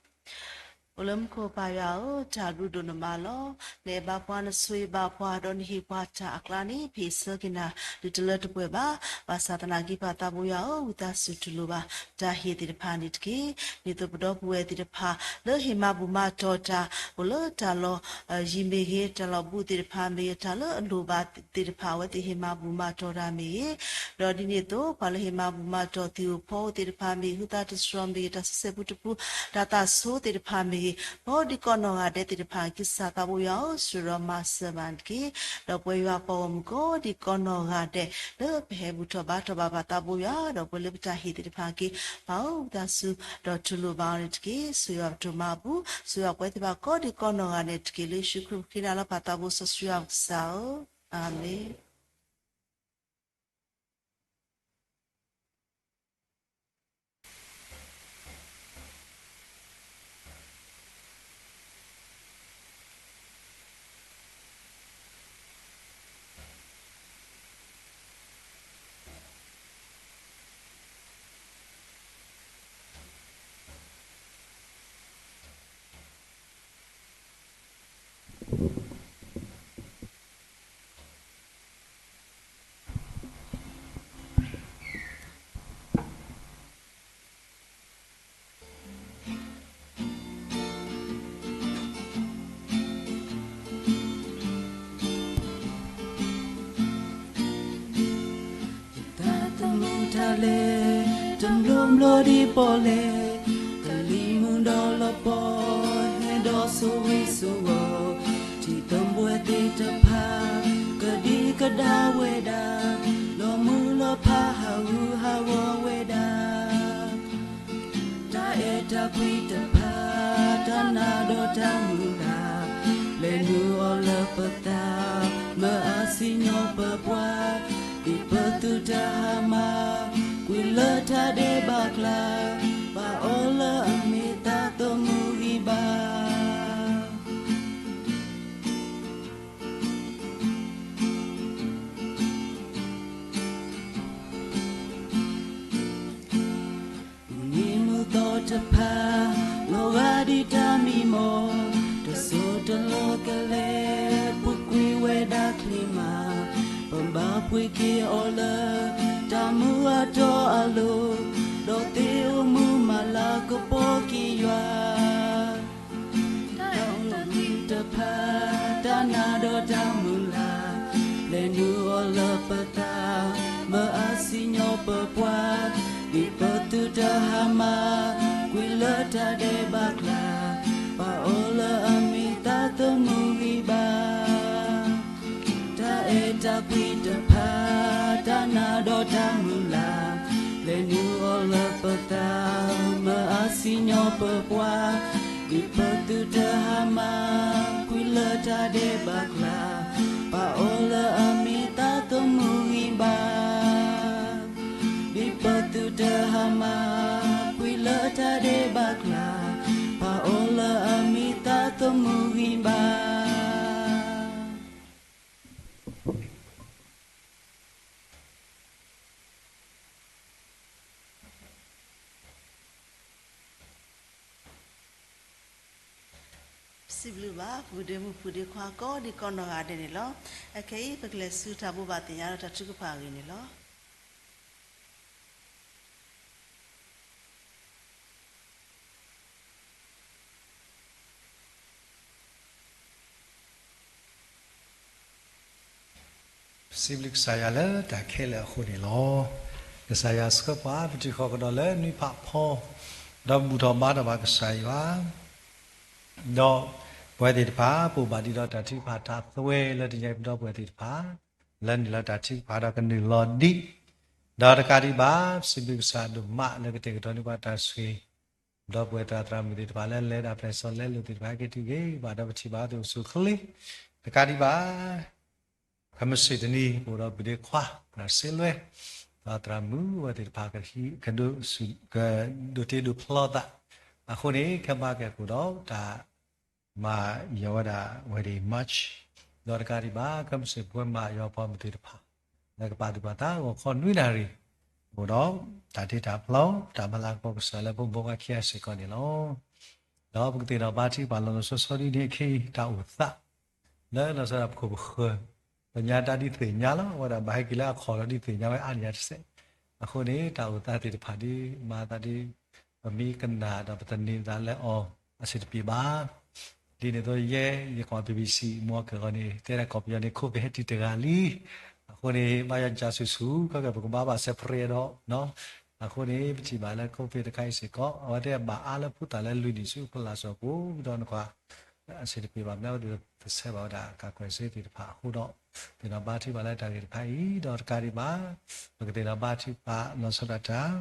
အိၣ်လၢမူခိၣ်ပၢ်ယွၤဧၢ, တၢ်ဘျုးဒိၣ်နမးလီၤ. နအဲၣ်ဘၣ်ပှၤ နဆိၣ်ဂ့ၤဘၣ်ပှၤ ဒီးနဟ့ၣ်ပှၤတၢ်အကျါန့ၣ် ပဟ့ၣ်ဆၢက့ၤနၤ ဒုးတလၢတပှဲၤဘၣ်. ဘၣ်ဆၣ်သနာ်က့ ပၢ်သးဘိယွၤဧၢ, ဝံသးစူၤတူၢ်လိာ်ဘၣ် တၢ်ဟ့ၣ်သ့ၣ်တဖၣ်န့ၣ်တက့ၢ်. ဒ်သိးပဒီပုၢ်ဝဲၢ်သ့ၣ်တဖၣ် လၢဟ့ၣ်မၤဘူၣ်မၤတီၤတၢ် အိၣ်လၢတၢ်လီၢ်ယံၤမ့ၢ်ဂ့ၤ, တၢ်လီၢ်ဘူးသ့ၣ်တဖၣ်မ့ၢ်ဂ့ၤ, တၢ်လၢအလိၣ်ဘၣ်သ့ၣ်တဖၣ် အဝဲသ့ၣ်ဟ့ၣ်မၤဘူၣ်မၤတီၤတၢ်မ့ၢ်ဂ့ၤ, ဒီးဒ်န့ၣ်အသိး ပှၤလၢဟ့ၣ်မၤဘူၣ်မၤတီၤသံၣ်ဧိၤဖီဧိၤသ့ၣ်တဖၣ်မ့ၢ်ဂ့ၤ, ဟုသးတတြီၤမ့ၢ်ဂ့ၤ, တၢ်ဆံဆဲၣ်ပူတပူ, တၢ်သးဆိသ့ၣ်တဖၣ်မ့ၢ်ဂ့ၤ, ကိးဒံကိးနီၢ်ဂၤဒဲးသ့ၣ်တဖၣ် ကစၢ်သးဘိယွၤဧၢ, စူၢ်ဒီးမၤစၢၤဘၣ်န့ၣ်တက့ၢ်. ဒီးပဝဲယွၤပှၤဂီၢ်မုၢ်ကိးဒံကိးနီၢ်ဂၤဒဲး လၢပဟဲဘူၣ်ထီၣ်ဘါထီၣ်ဘၣ်ပှၤသးဘိယွၤ, ဒီးပှၤလၢပတၢ်ဟ့ၣ်သ့ၣ်တဖၣ်က့ၤ ပာ်အိၣ်ပသးဆူ ဒီးတူၢ်လိာ်ဘၣ်အီၤန့ၣ်တက့ၢ်. စူၢ်ယွၤပတၢ်မၤဘူၣ်, စူၢ်ယွၤပှၤသ့ၣ်တဖၣ်ကိးဒံကိးနီၢ်ဂၤဒဲးန့ၣ်တက့ၢ်. လၢယ့ၣ်ၡူးခရံာ်ပဃ့နၤလီၤပသးဘိ စီဆှံယွၤပကစၢ်ဧၢ, အၤမ့ၣ်. ယသးသမူတၢ်လဲၤ တမျိးမျိးဒ်ပီၣ်လဲၣ်, ကလံၤမုၢ်ဒီးလီၤပီ ဟဲဒီးဆိၣ်ဂ့ၤဆိၣ်ဝါ, ထံသဘှဲသ့ၣ်တဖၣ် ကဒံကဒါဝဲဒၣ်, လီၤမုၢ်လီၤဖးဟးဂူာ်ဟးဂီၤဝဲဒၣ်. တၢ်အဲၣ်တၢ်ကွံတဖၣ် တၢ်နာ်ဒီးတၢ်မုၢ်လၢ်, လဲၤနုာ်အီၤလၢပသး, မၢအစံၣ်ညီၣ်ပပှၤ, ဒ်ပသုတဟါမၢ်, ကွံာ်လၢတၢ်ဒဲးဘးကျါ, ပာ်အီၤလၢအမ့ၢ်သးသမူဂံၢ်ဘါ. မုၢ်နံၤမုၢ်သီတဖၣ် လီၤဂာ်ဒ်တၢ်မံမီၢ်, တစိၢ်တလီၢ်ကလဲၤ ပူၤကွံာ်ဝဲဒၣ်ချ့မး, ပဘၣ်ပှ့ၤက့ၤအီၤလၢ တၢ်မုာ်အတီၢ်အလိၤ, ဒီးသ့ၣ်အိၣ်မုာ်မၤလၤကပီၤက့ၤယွၤ. တၢ်အဲၣ်တၢ်ကွံတဖၣ် တၢ်နာ်ဒီးတၢ်မုၢ်လၢ်, လဲၤနုာ်အီၤလၢပသး, မၢအစံၣ်ညီၣ်ပပှၤ, ဒ်ပသုတဟါမၢ်, ကွံာ်လၢတၢ်ဒဲးဘးကျါ, ပာ်အီၤလၢအမ့ၢ်သးသမူဂံၢ်ဘါ. တၢ်အဲၣ်တၢ်ကွံတဖၣ် တၢ်နာ်ဒီးတၢ်မုၢ်လၢ်, လဲၤနုာ်အီၤလၢပသး, မၢအစံၣ်ညီၣ်ပပှၤ, ဒ်ပသုတဟါမၢ်, ကွံာ်လၢတၢ်ဒဲးဘးကျါ, ပာ်အီၤလၢအမ့ၢ်သးသမူဂံၢ်ဘါ. ဒ်ပသုတဟါမၢ်, ကွံာ်လၢတၢ်ဒဲးဘးကျါ, ပာ်အီၤလၢအမ့ၢ်သးသမူဂံၢ်ဘါ. စံးဘျုးဘၣ် ပုၢ်ဒ့မုၣ်ပုၢ်ဒ့ခွါကိးဒံကိးနီၢ်ဂၤဒဲးန့ၣ်လီၤ. အခဲအံၤ ပကလဲၤဆူတၢ်ဘိးဘၣ်သ့ၣ်ညါဒီးတၢ်ထုကဖၣ်အဂ့ၢ်န့ၣ်လီၤ. စံးဘျုးကစၢ်ယွၤလၢတၢ်ခဲလၢာ်အဃိန့ၣ်လီၤ. ကစၢ်ယွၤဆှၢပှၤ ပထံၣ်ဃီၤကဒီးလၢနွံဖးဖီ, ဒီးဘူၣ်ထီၣ်ဘါထီၣ်ဘၣ်ကစၢ်ယွၤ, ဒီးပဝဲသ့ၣ်တဖၣ် ပအိၣ်ဘၣ်ဒံးဒီးတၢ်ထုကဖၣ်တၢ်သဝဲလၢတနံၤအံၤပဒီပုၢ်ဝဲၢ်သ့ၣ်တဖၣ် လၢနုာ်လီၤတၢ်ထုကဖၣ်ဒီးကနုာ်လီၤဒံး, ဒီးတကးဒံးဘၣ် စံးဘျုးကစၢ်ဒိၣ်မးလၢကတဲာ်ကတီၤန့ၢ်ပှၤတၢ်ဆိၣ်ဂ့ၤ ဒီပုၢ်ဝဲၢ်သရၣ်သရၣ်မုၣ်သ့ၣ်တဖၣ်လၢလဲၤဒၣ်ပျဲၢ်စီၤလဲၤလိာ်သ့ၣ်တဖၣ် ဟဲက့ၤတုၤဂ့ၤဘၣ်ဒီးပထံၣ်ဘၣ်အသိးဆူၣ်ချ့, တကးဒံးဘၣ် ခဲမုၢ်ဆ့ၣ်တနံၤ ပအိၣ်ဒီးပုၢ်ဒ့ခွါ သရၣ်စ့လွဲ, ဒီးသရၣ်မုၣ်ဝဲသ့ၣ်တဖၣ် ကဒိးတ့ဒိးဖျီသး, အဃိန့ၣ် ခဲမုၢ်ကဲၣ်ခိၣ်ဒီးတၢ် မၤယီၤဝဲဒၣ်ဝဲဒၣ် March, ဒီးတကးဒံးဘၣ် ခဲမုၢ်ဆ့ၣ်ပဝဲမၤယီၤပှၤမုၢ်သ့ၣ်တဖၣ် လၢကပာ်သူၣ်ပာ်သးဂီၤခီနွံနၣ်ရံၣ်, အိၣ်ဒီးတၢ်တ့တၢ်ဖျီ တၢ်မၤလၤကပီၤကစၢ်လၢပမိၢ်ပှၢ်ခံဂၤစ့ၢ်ကီးန့ၣ်လီၤ. ဒီးပကသ့ၣ်နီၣ်ဘါထံပာ်လီၤလီၤဆီဆီဒ်န့ၣ်အခံ တၢ်အိၣ်သး လၢလီၤဆီဒၣ်ပခိၣ်ပဃၢၤ ပညါတၢ်ဒ်သ့ၣ်ညါလီၤ, အဝဲဒၣ်ဘၣ်ဟဲက့ၤလၢအခီၣ်လီၤဒ်သ့ၣ်ညါဝဲအါန့ၢ်ယၤတစဲး, အဃိန့ၣ် တၢ်အိၣ်သးသ့ၣ်တဖၣ်ဒ် မၤသးဒ် ပမ့ၢ်ကနၣ်ဒီးပသန့ၤသးလၢအီၤ အဆင်တပြေဘၣ်. ဒ်န့ၣ်အသိးယဲ ယကွၢ် BBC မုၢ်ကၢၢ်ဂီၤန့ၣ် တဲဒၣ်ကီၢ်ပယီၤန့ၣ် COVID ဟဲတုၤတဂၤလံ, အဃိန့ၣ် ဘၣ်ယီၤကစူၤဆူၣ် ခဲကဲ ပကဘၣ်ဘၣ် separate ဒီး အဃိန့ၣ် ပထံၣ်ဘၣ်လၢ COVID တခါအံၤစ့ၢ်ကီး အဝဲသ့ၣ်ဘၣ်အါလၢဖိသၣ်လၢလွံၢ်နံၣ်ဆူအဖီလာ်စ့ၢ်ကီး ဒီးနခွါ အဆင်တပြေဘၣ် မ့ၢ်အဝဲသ့ၣ်တဆဲးဘၣ်ဝဲဒၣ် ကၤကွဲးစ့သ့ၣ်တဖၣ်အဃိဒီး သ့ၣ်နီၣ်ဘါထုကဖၣ်လၢတၢ်ဂ့ၢ်တဖၣ်အံၤ ဒီးတကးဒံးဘၣ် ပကသ့ၣ်နီၣ်ဘါထုကဖၣ်လီၤဆီဒၣ်တၢ်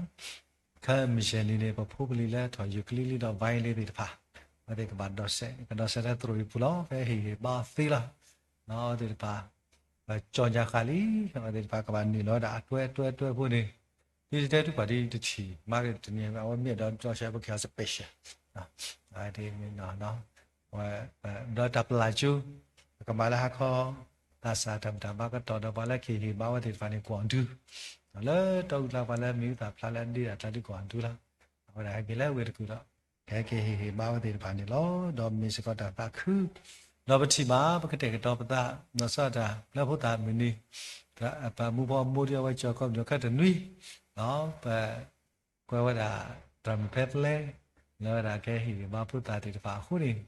ခဲမုၢ်ဆ့ၣ်နံၤန့ၣ် ပဖိပလံၤလၢထီၣ်ယိာ်ကလံလံဒီး violin သ့ၣ်တဖၣ် အဝဲသ့ၣ်ကဘၣ်ဒီးစဲး ကဒီးစဲးလၢသရိာ်အံၤပူၤလီၤ. ဖဲဟ့ၣ်ဂံၢ်ဘါအီၤသ့လီၤ. အဝဲသ့ၣ်တဖၣ် ပကၠီညါဃာ်လံ အဝဲသ့ၣ်တဖၣ်ကဘၣ်နုာ်လီၤဝဲဒၣ်အတွဲတွဲတွဲဖိန့ၣ် ဒ်တဲတူၢ်ပှၤဒ်တထံၣ် မၤက့ၤတနံၤ အဝဲမ့ၢ်ဒီး ကၠီဆဲး ပကဟဲ special ဒ် ဒီးတၢ်ပလၢ်ကၠိ ပကမၤလၢဟါခီ သးစၢ်တၢ်မုၢ်တၢ်ဘါကတီၢ်ဒီးပှၤလၢကဟ့ၣ်ဂံၢ်ဘါဝဲသ့ၣ်တဖၣ်န့ၣ် ကွီၢ်ဒူ လၢတီအူကျါပှၤလၢမံၤဟူသၣ်ဖျါလၢအဒ့ဒၣ်တၢ်ဒုးကွီၢ်ဒူလီၤ. အဝဲဒၣ်ဟဲက့ၤလၢဝ့ၢ်တကူၣ်ဒီး ကဟဲက့ၤဟ့ၣ်ဂံၢ်ဟ့ၣ်ဘါဝဲသ့ၣ်တဖၣ်န့ၣ်လီၤ. ဒီးမ့ၢ်စ့ၢ်ကီးတၢ်သးခု ဒီးပထံၣ်ဘၣ် ပကတဲာ်ကတီၤပသး လီၤဆီဒၣ်တၢ်လၢဖိသၣ်မုၢ်နံၤ ပမူဖီမူဒ်အဝဲကၠီၤခီပညီခဲတနွံ ပ ကွဲးဝဲဒၣ် သရၣ်မုၣ်ဖဲသလဲ လၢဝဲဒၣ်ကဟ့ၣ်ဂံၢ်ဘါဖိသၣ်သ့ၣ်တဖၣ်အဃိန့ၣ်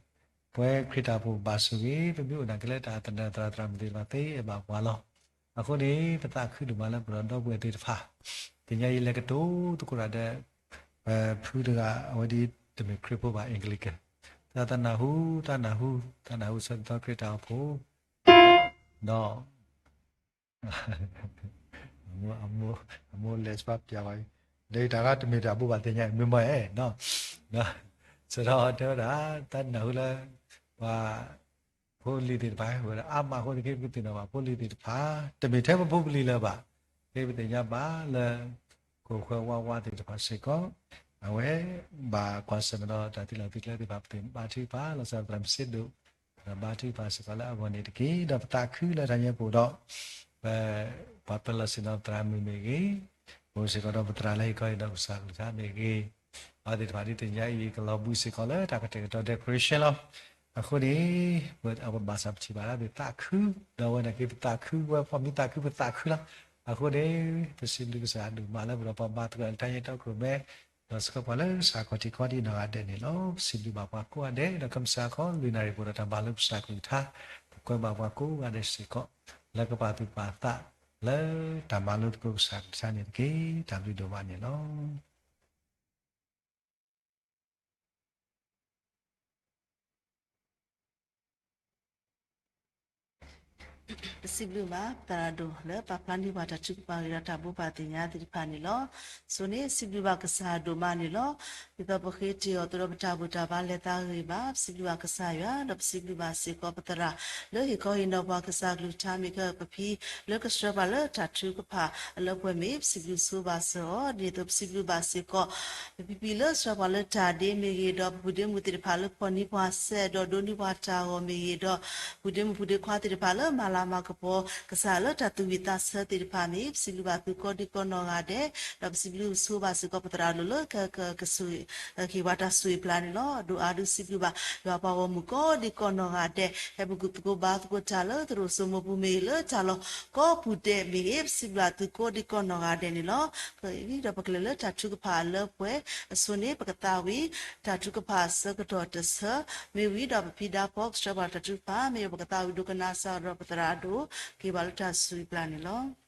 ပဝဲခရံာ်တၢ်ဖိဘၣ်ဆိၣ်ဂ့ၤ ပမ့ၢ်အိၣ်ဒၣ်ကလဲၤတၢ်သနၢၣ်သရၣ်သရၣ်မုၣ်သ့ၣ်တဖၣ်သ့အဲၣ်ဘၣ်ပှၤလီၤ. အဃိန့ၣ် ပသးခုဒိၣ်မးလၢပဒီပုၢ်ဝဲၢ်သ့ၣ်တဖၣ် သ့ၣ်ညါအံၤလဲၤကတိၤသကိးတၢ်ဒီး ပဖုတဂၤအဝဲဒ်တမ့ၢ်ခရံာ်ဖိဘၣ် Anglican သးသနၢ်ဟူ သးနၢ်ဟူ သးနၢ်ဟူဆၢကတီၢ်ခရံာ်တၢ်အိၣ်ဖှိၣ် ဒီး အမိၢ် အမိၢ် အမိၢ်လဲၤစပာ်ပျၢ်ဘၣ် ဒီးတၢ်ဂၤတမ့ၢ်တၢ်ဘိးဘၣ်သ့ၣ်ညါ မ့ၢ်မ့ၢ်အဲၣ် ဆၢဒီးတဲဝဲဒၣ် တၢ်နၢ်ဟူလၢ ပှၤ ဖိလံၤသ့ၣ်တဖၣ် ဝဲဒၣ်အါမးအဃိန့ၣ် က့ပသ့ၣ်နီၣ်ဘၣ်ဖိလံၤသ့ၣ်တဖၣ် တမ့ၢ်ထဲပဖိပလံၤလၢၤဘၣ် က့ပသ့ၣ်ညါဘၣ်လၢ ခိၣ်ဃၢဝါဝါသ့ၣ်တဖၣ်စ့ၢ်ကီး အဝဲ ဘၣ်ကွၢ်ဆၢၣ်မဲာ်ဒီးတၢ်သံလီၤသံကျဲသ့ၣ်တဖၣ် ပသ့ၣ်ဘါထုကဖၣ် လီၤဆီဒၣ်တၢ်သရၣ်မုၣ်စ့ဒိၣ် ဒီးဘါထုကဖၣ်စ့ၢ်ကီးလၢအဂီၢ်န့ၣ်တက့ၢ်. ဒီးပသးခုလၢတၢ်ညါပူၤဒီး ပ ပှၤပၢၤလီၢ်ဆ့ၣ်နီၤသရၣ်မုၣ်မ့ၢ်ဂ့ၤ, အိၣ်စ့ၢ်ကီးဒီးပသရၣ်လၢဟ့ၣ်ခီဟ့ၣ်နီၤကစၢ်ကလုၢ်ကထါမ့ၢ်ဂ့ၤ, အဝဲသ့ၣ်တဖၣ်ဒ်တနံၤအံၤ ကလီၤဘှံးစ့ၢ်ကီးလၢတၢ်ကတဲာ်ကတီၤ decoration လီၤ. အဃိန့ၣ် ပဘၣ်ဆၣ်ပထံၣ်ဘၣ်ဒၣ်သ့ၣ်သးခု, ဒီးအဝဲန့ၣ်က့ၤပသးခု, ဝဲပှၤမ့ၢ်သးခု ပသးခုလီၤ. အဃိန့ၣ် ပစံးဘျုးကစၢ်ဒိၣ်မးလၢပဒီးပှၤဘါသကိးတၢ်လၢတၢ်အဲၣ်တီခိၣ်ရိၣ်မဲ ဒီးဆှၢပှၤလၢကစၢ်ခီၣ်ထံးခီဒံးနီၢ်ဂၤဒဲးန့ၣ်လီၤ. ပစံးဘျုးဘၣ်ပှၤကိးဂၤဒဲး ဒီးကမၤစၢ်ခီလွံၢ်နၣ်ရံၣ်ပူၤဒီးတၢ်မၤလိကစၢ်ကလုၢ်ကထါ, ပကွဲးဘၣ်ပှၤကိးဂၤဒဲးစ့ၢ်ကီး လၢကပာ်သူၣ်ပာ်သး လၢတၢ်မၤလိသကိးကစၢ်ကလုၢ်ကထါန့ၣ်တက့ၢ်. တၢ်ဘျုးဒိၣ်မးန့ၣ်လီၤ. ပစံးဘျုးဘၣ် ပသရၣ်ဒိၣ်လၢပာ်ဖျါန့ၢ်ပှၤတၢ်ထုကဖၣ်ဂ့ၤဒီးတၢ်ဘိးဘၣ်သ့ၣ်ညါသ့ၣ်တဖၣ်န့ၣ်လီၤ. အဆိန့ၣ် စံးဘျုးဘၣ်ကစၢ်ဒိၣ်မးန့ၣ်လီၤ. ဒ်သိးပဃ့တ့ၢ်အီၤသဒီးပတၢ်ဘူၣ်တၢ်ဘါလဲၤသးဂ့ၤဘၣ်, ပစံးဘျုးဘၣ်ကစၢ်ယွၤ ဒီးပစံးဘျုးဘၣ်စ့ၢ်ကီးပသရၣ် လၢဟ့ၣ်ခီဟ့ၣ်နီၤပှၤကစၢ်ကလုၢ်ကထါမ့ၢ်ဂ့ၤ ပဖံလၢကဆှၢပှၤလၢတၢ်ထုကဖၣ်အလၢပှဲၤမ့ၢ် ပစံးဘျုးဆိဘၣ်စ့ၢ်အီၤ, ဒ်သိးပစံးဘျုးဘၣ်စ့ၢ်ကီး ပဖံဖံလၢဆှၢပှၤလၢတၢ်ဒ့မ့ၢ်ဂ့ၤ, ဒီးပပုၢ်ဒ့မုၣ်သ့ၣ်တဖၣ်လၢဖီၣ်နံၤပှၤစဲးဒီးဒိးန့ၢ်ပှၤတၢ်ဂီၤမ့ၢ်ဂ့ၤ, ဒီးပုၢ်ဒ့မုၣ်ပုၢ်ဒ့ခွါသ့ၣ်တဖၣ်လၢမၤလၤမၤကပီၤ ကစၢ်လၢတၢ်သူၣ်ဝံၣ်သးဆၢသ့ၣ်တဖၣ်မ့ၢ် ပစံးဘျုးဘၣ်သုကိးဒံးကိးနီၢ်ဂၤဒဲး, ဒီးပစံးဘျုးဆိဘၣ်စ့ၢ်ကီးပသရၣ်ဒိၣ်လၢက က က ကဟ့ၣ်ပှၤတၢ်ဆိၣ်ဂ့ၤပျၢ်န့ၣ်လီၤ. ဒိၣ်အါဒုးစံးဘျုးဘၣ် ယွၤပှၤဂီၢ်မုၢ်ကိးဒံးကိးနီၢ်ဂၤဒဲး ဟဲပူၤကွံာ်သကိးဘါသကိးတၢ်လၢသရိာ်စိမိပူၤမ့ၢ်ဂ့ၤ လၢတၢ်လီၢ်ကိးပူၤဒဲးမ့ၢ်ဂ့ၤ ပစံးဘျုးဘၣ်သုကိးဒံးကိးနီၢ်ဂၤဒဲးန့ၣ်လီၤ. ဒီးပကလဲၤလၢတၢ်ထုကဖၣ်အလၢပှဲၤအဆိန့ၣ် ပကသးဝံၣ်တၢ်ထုကဖၣ်အဆၢကတီၢ်တဆၢ မ့ၢ်ဝံၤဒီးပဖံဒါဖီကဆှၢပှၤတၢ်ထုကဖၣ် မ့ၢ်ဝံၤပကသးဝံၣ်ဒိကနၣ်စၢ်ဒီးပသရၣ်ဒိၣ် ကဟ့ၣ်ပှၤလၢတၢ်ဆိၣ်ဂ့ၤပျၢ်န့ၣ်လီၤ.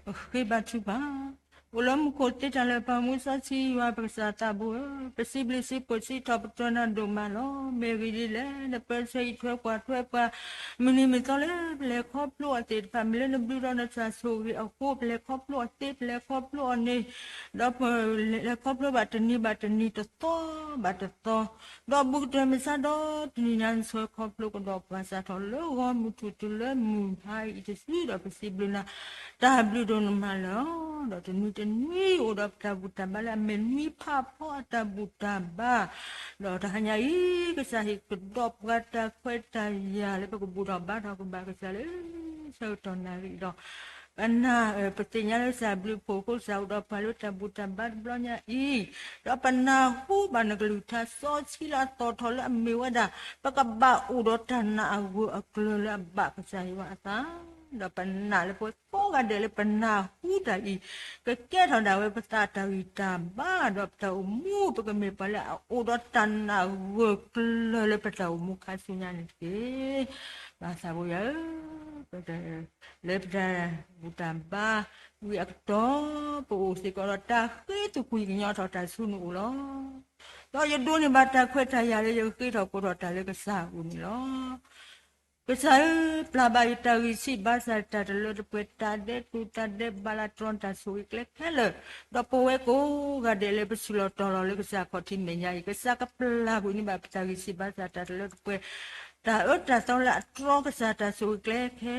ပဃ့ဘါထုကဖၣ်. အိၣ်လၢမူခိၣ်သ့တၢ်လၢပမူစီဆှံယွၤပကစၢ်သးဘိဧၢ, ပစံးဘျုးစံးဖှိၣ်စံးထီၣ်ပတြၢၤနၤဒိၣ်မးလီၤ. မ့ၢ်ဂ့ၢ်ဒ်လဲၣ်, နပၢဆှၢအံးထွဲကွၢ်ထွဲပှၤ မုၢ်နံၤမုၢ်သီလၢပလဲၤခီဖျိအီၤသ့ၣ်တဖၣ် မ့ၢ်လၢနဘျုးဒီးနတၢ်ဆိၣ်ဂ့ၤအဃိ ပလဲၤခီဖျိအီၤသ့ ပလဲၤခီဖျိအီၤန့ၣ် ဒီးပလဲၤခီဖျိဘၣ်တနံၤဘၣ်တနံၤတသီဘၣ်တသီ ဒီးဘူးကတၢၢ်မုၢ်ဆါဒီတနံၤညါ နဆှၢခီဖျိကဒီးပှၤစးထီၣ်လၢဂီၤမုၢ်ထူၣ်တုၤလၢမုၢ်ဟါအံၤတစုဒီး ပစံးဘျုးနၤ တၢ်ဘျုးဒိၣ်နမၤလၢာ်, ဒီးတနွံတနွံအိၣ်ဒီးပတၢ်ဘူၣ်တၢ်ဘါလၢအမ့ၢ်နွံဖးဖီအတၢ်ဘူၣ်တၢ်ဘါ, ဒီးတဟါညါအံၤ ကစၢ်ဟ့ၣ်ကဒီးပှၤတၢ်ခွဲးတၢ်ယာ်လၢပကဘူၣ်ထီၣ်ဘါထီၣ်ကဘၣ်ကစၢ်လၢ ဆၢကတီၢ်နၣ်ရံၣ်ဒီး ပနၢ် ပသ့ၣ်ညါလၢကစၢ်ဘျုးဖှိၣ်အဃိ ကစၢ်အိၣ်ဒီးပှၤလၢတၢ်ဘူၣ်တၢ်ဘါတဘျီညါအံၤ, ဒီးပနၢ်ဟူဘၣ်နကလုၢ်ကထါစီဆှံလၢအသီၣ်ထီၣ်လၢအမ့ၢ်ဝဲဒၣ် ပကဘၣ်အိၣ်ဒီးတၢ်နာ်အဂၢၢ်အကျၢၤလၢအဘၣ်ကစၢ်ယွၤအသး, ဒီးပနာ်လၢပဝဲကိးဂၤဒဲးလၢပနၢ်ဟူတၢ်အံၤ ကကဲထီၣ်ဒၣ်ဝဲပသးတၢ်ဂံၢ်တၢ်ဘါ ဒီးပတၢ်အိၣ်မူ ပကမ့ၢ်ပှၤလၢအအိၣ်ဒီးတၢ်နာ်ဂၢၢ်ကျၢၤလၢပတၢ်အိၣ်မူခါဆူညါန့ၣ်တက့ၢ်. ဘၣ်သးဘိယွၤဧၢ, လၢပတၢ်ဘူၣ်တၢ်ဘါဝံၤအကတီၢ် ပအိၣ်စ့ၢ်ကီးဒီးတၢ်ဃ့သူၣ်ကွံာ်ကညီထီၣ်တၢ်ဆူနအိၣ်လီၤ. ဒီးယဒိးန့ၢ်ဘၣ်တၢ်ခွဲးတၢ်ယာ်လၢယကဃ့ထီၣ်ကိးထီၣ်တၢ်လၢကစၢ်အအိၣ်န့ၣ်လီၤ. ကစၢ်ဧၢ, ပျၢ်ဘၣ်ယတၢ်ဂံၢ်ဆံးဘါစၢ်တၢ်တလၢတပှဲၤ တၢ်ဒဲးတူၢ်တၢ်ဒဲးဘးလၢတြီတၢ်ဆိၣ်ဂ့ၤကျဲခဲလၢာ်, ဒီးပဝဲကိးဂၤဒဲးလၢပဆူၣ်လီၤတီၤလီၤလၢကစၢ်ခီၣ်ထံးမဲာ်ညါအံၤ ကစၢ်ကပျၢ်ကွံာ်န့ၢ်ဘၣ်ပတၢ်ဂံၢ်ဆံးဘါစၢ်တၢ်တလၢတပှဲၤ တၢ်အၢတၢ်သီလၢအတြီကစၢ်တၢ်ဆိၣ်ဂ့ၤကျဲခဲ